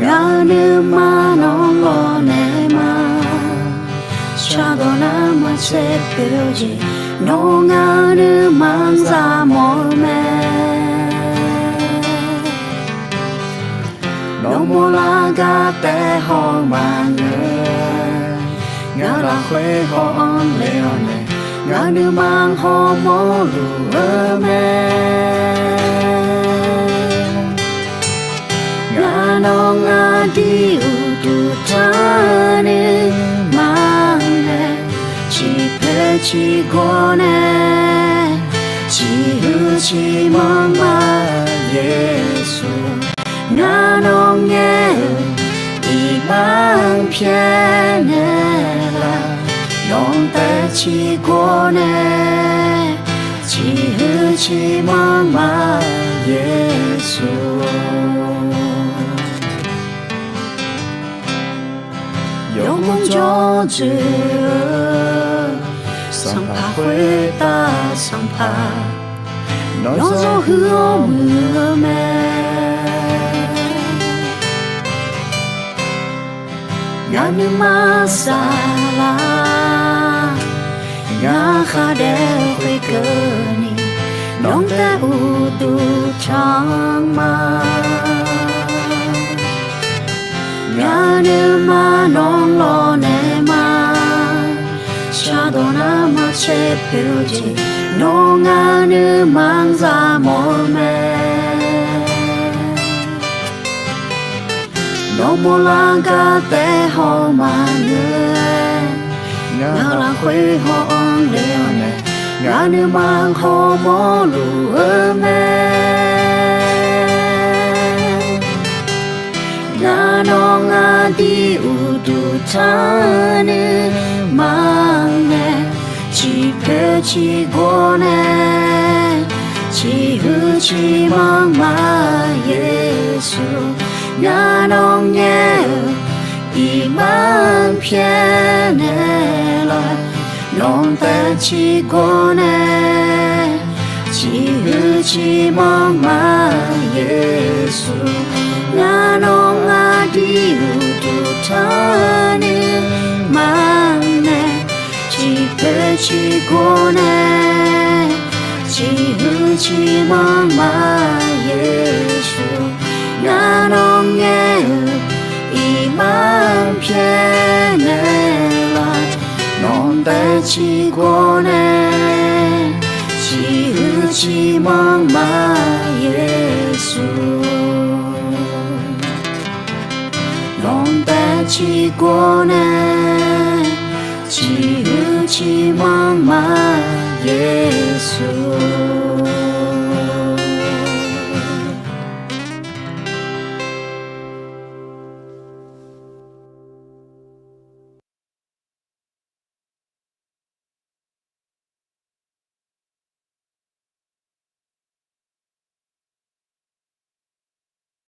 Ngaq-euq nuima nawr lawrnaeq ma. Shardawq nar maqtser pyeuf-eu jeq, nawr ngaq-euq nuima-anr zaq mawf-eu mae. gar taef haw maqngeur. Ngaq lafkhoer haw-anr le-awr nae, ngaq nuima hawmawr luf-eu mae. Ngaq nawq aqdui uqduq tanr nuima nae, ciqpoeq ciqgawr nae, ciqhuiq ciqmanr ma Yeqsur. Ngaq nawq ngaer-eu iqbax pyaeqnaeq laf, nawq taef ciqgawr nae, ciqhuiq ciqmanr ma Yeqsur. Yawmuiq jawr dzoeq-eu Sanqpaq khoertav Sanqpaq, nawr zawr huiq-awr muiq-eu mae. Ngaq nuima saflar, ngaq khar daef khoerkeuvni, nawq taef uqduq tanr ma. Ngaq nuima nawq lawq naeq ma, shardawq nar maqcaer pyeuf-eu jeq, nawr ngaq nuima-anr zaq mawf-eu mae. Nawq mawrlar gar taef haw maqngeur-aer, ngaq lafkhoer haw-anr le-awr nae, ngaq nuima hawmawr luf-eu mae. Ngaq nawq aqdui uqduq tanr nuima nae, ciqpoeq ciqgawr nae, ciqhuiq ciqmanr ma Yeqsur. Ngaq nawq ngaer-eu iqbax pyaeqnaeq laf, nawq taef ciqgawr nae, ciqhuiq ciqmanr ma Yeqsur. Ngaq nawq aqdui uqduq tanr nuima nae, ciqpoeq ciqgawr nae, ciqhuiq ciqmanr ma Yeqsur. Ngaq nawq ngaer-eu iqbax pyaeqnaeq laf, nawq taef ciqgawr nae, ciqhuiq ciqmanr ma Yeqsur. Nawq taef ciqgawr nae, ciqhuiq ciqmanr ma Yeqsur.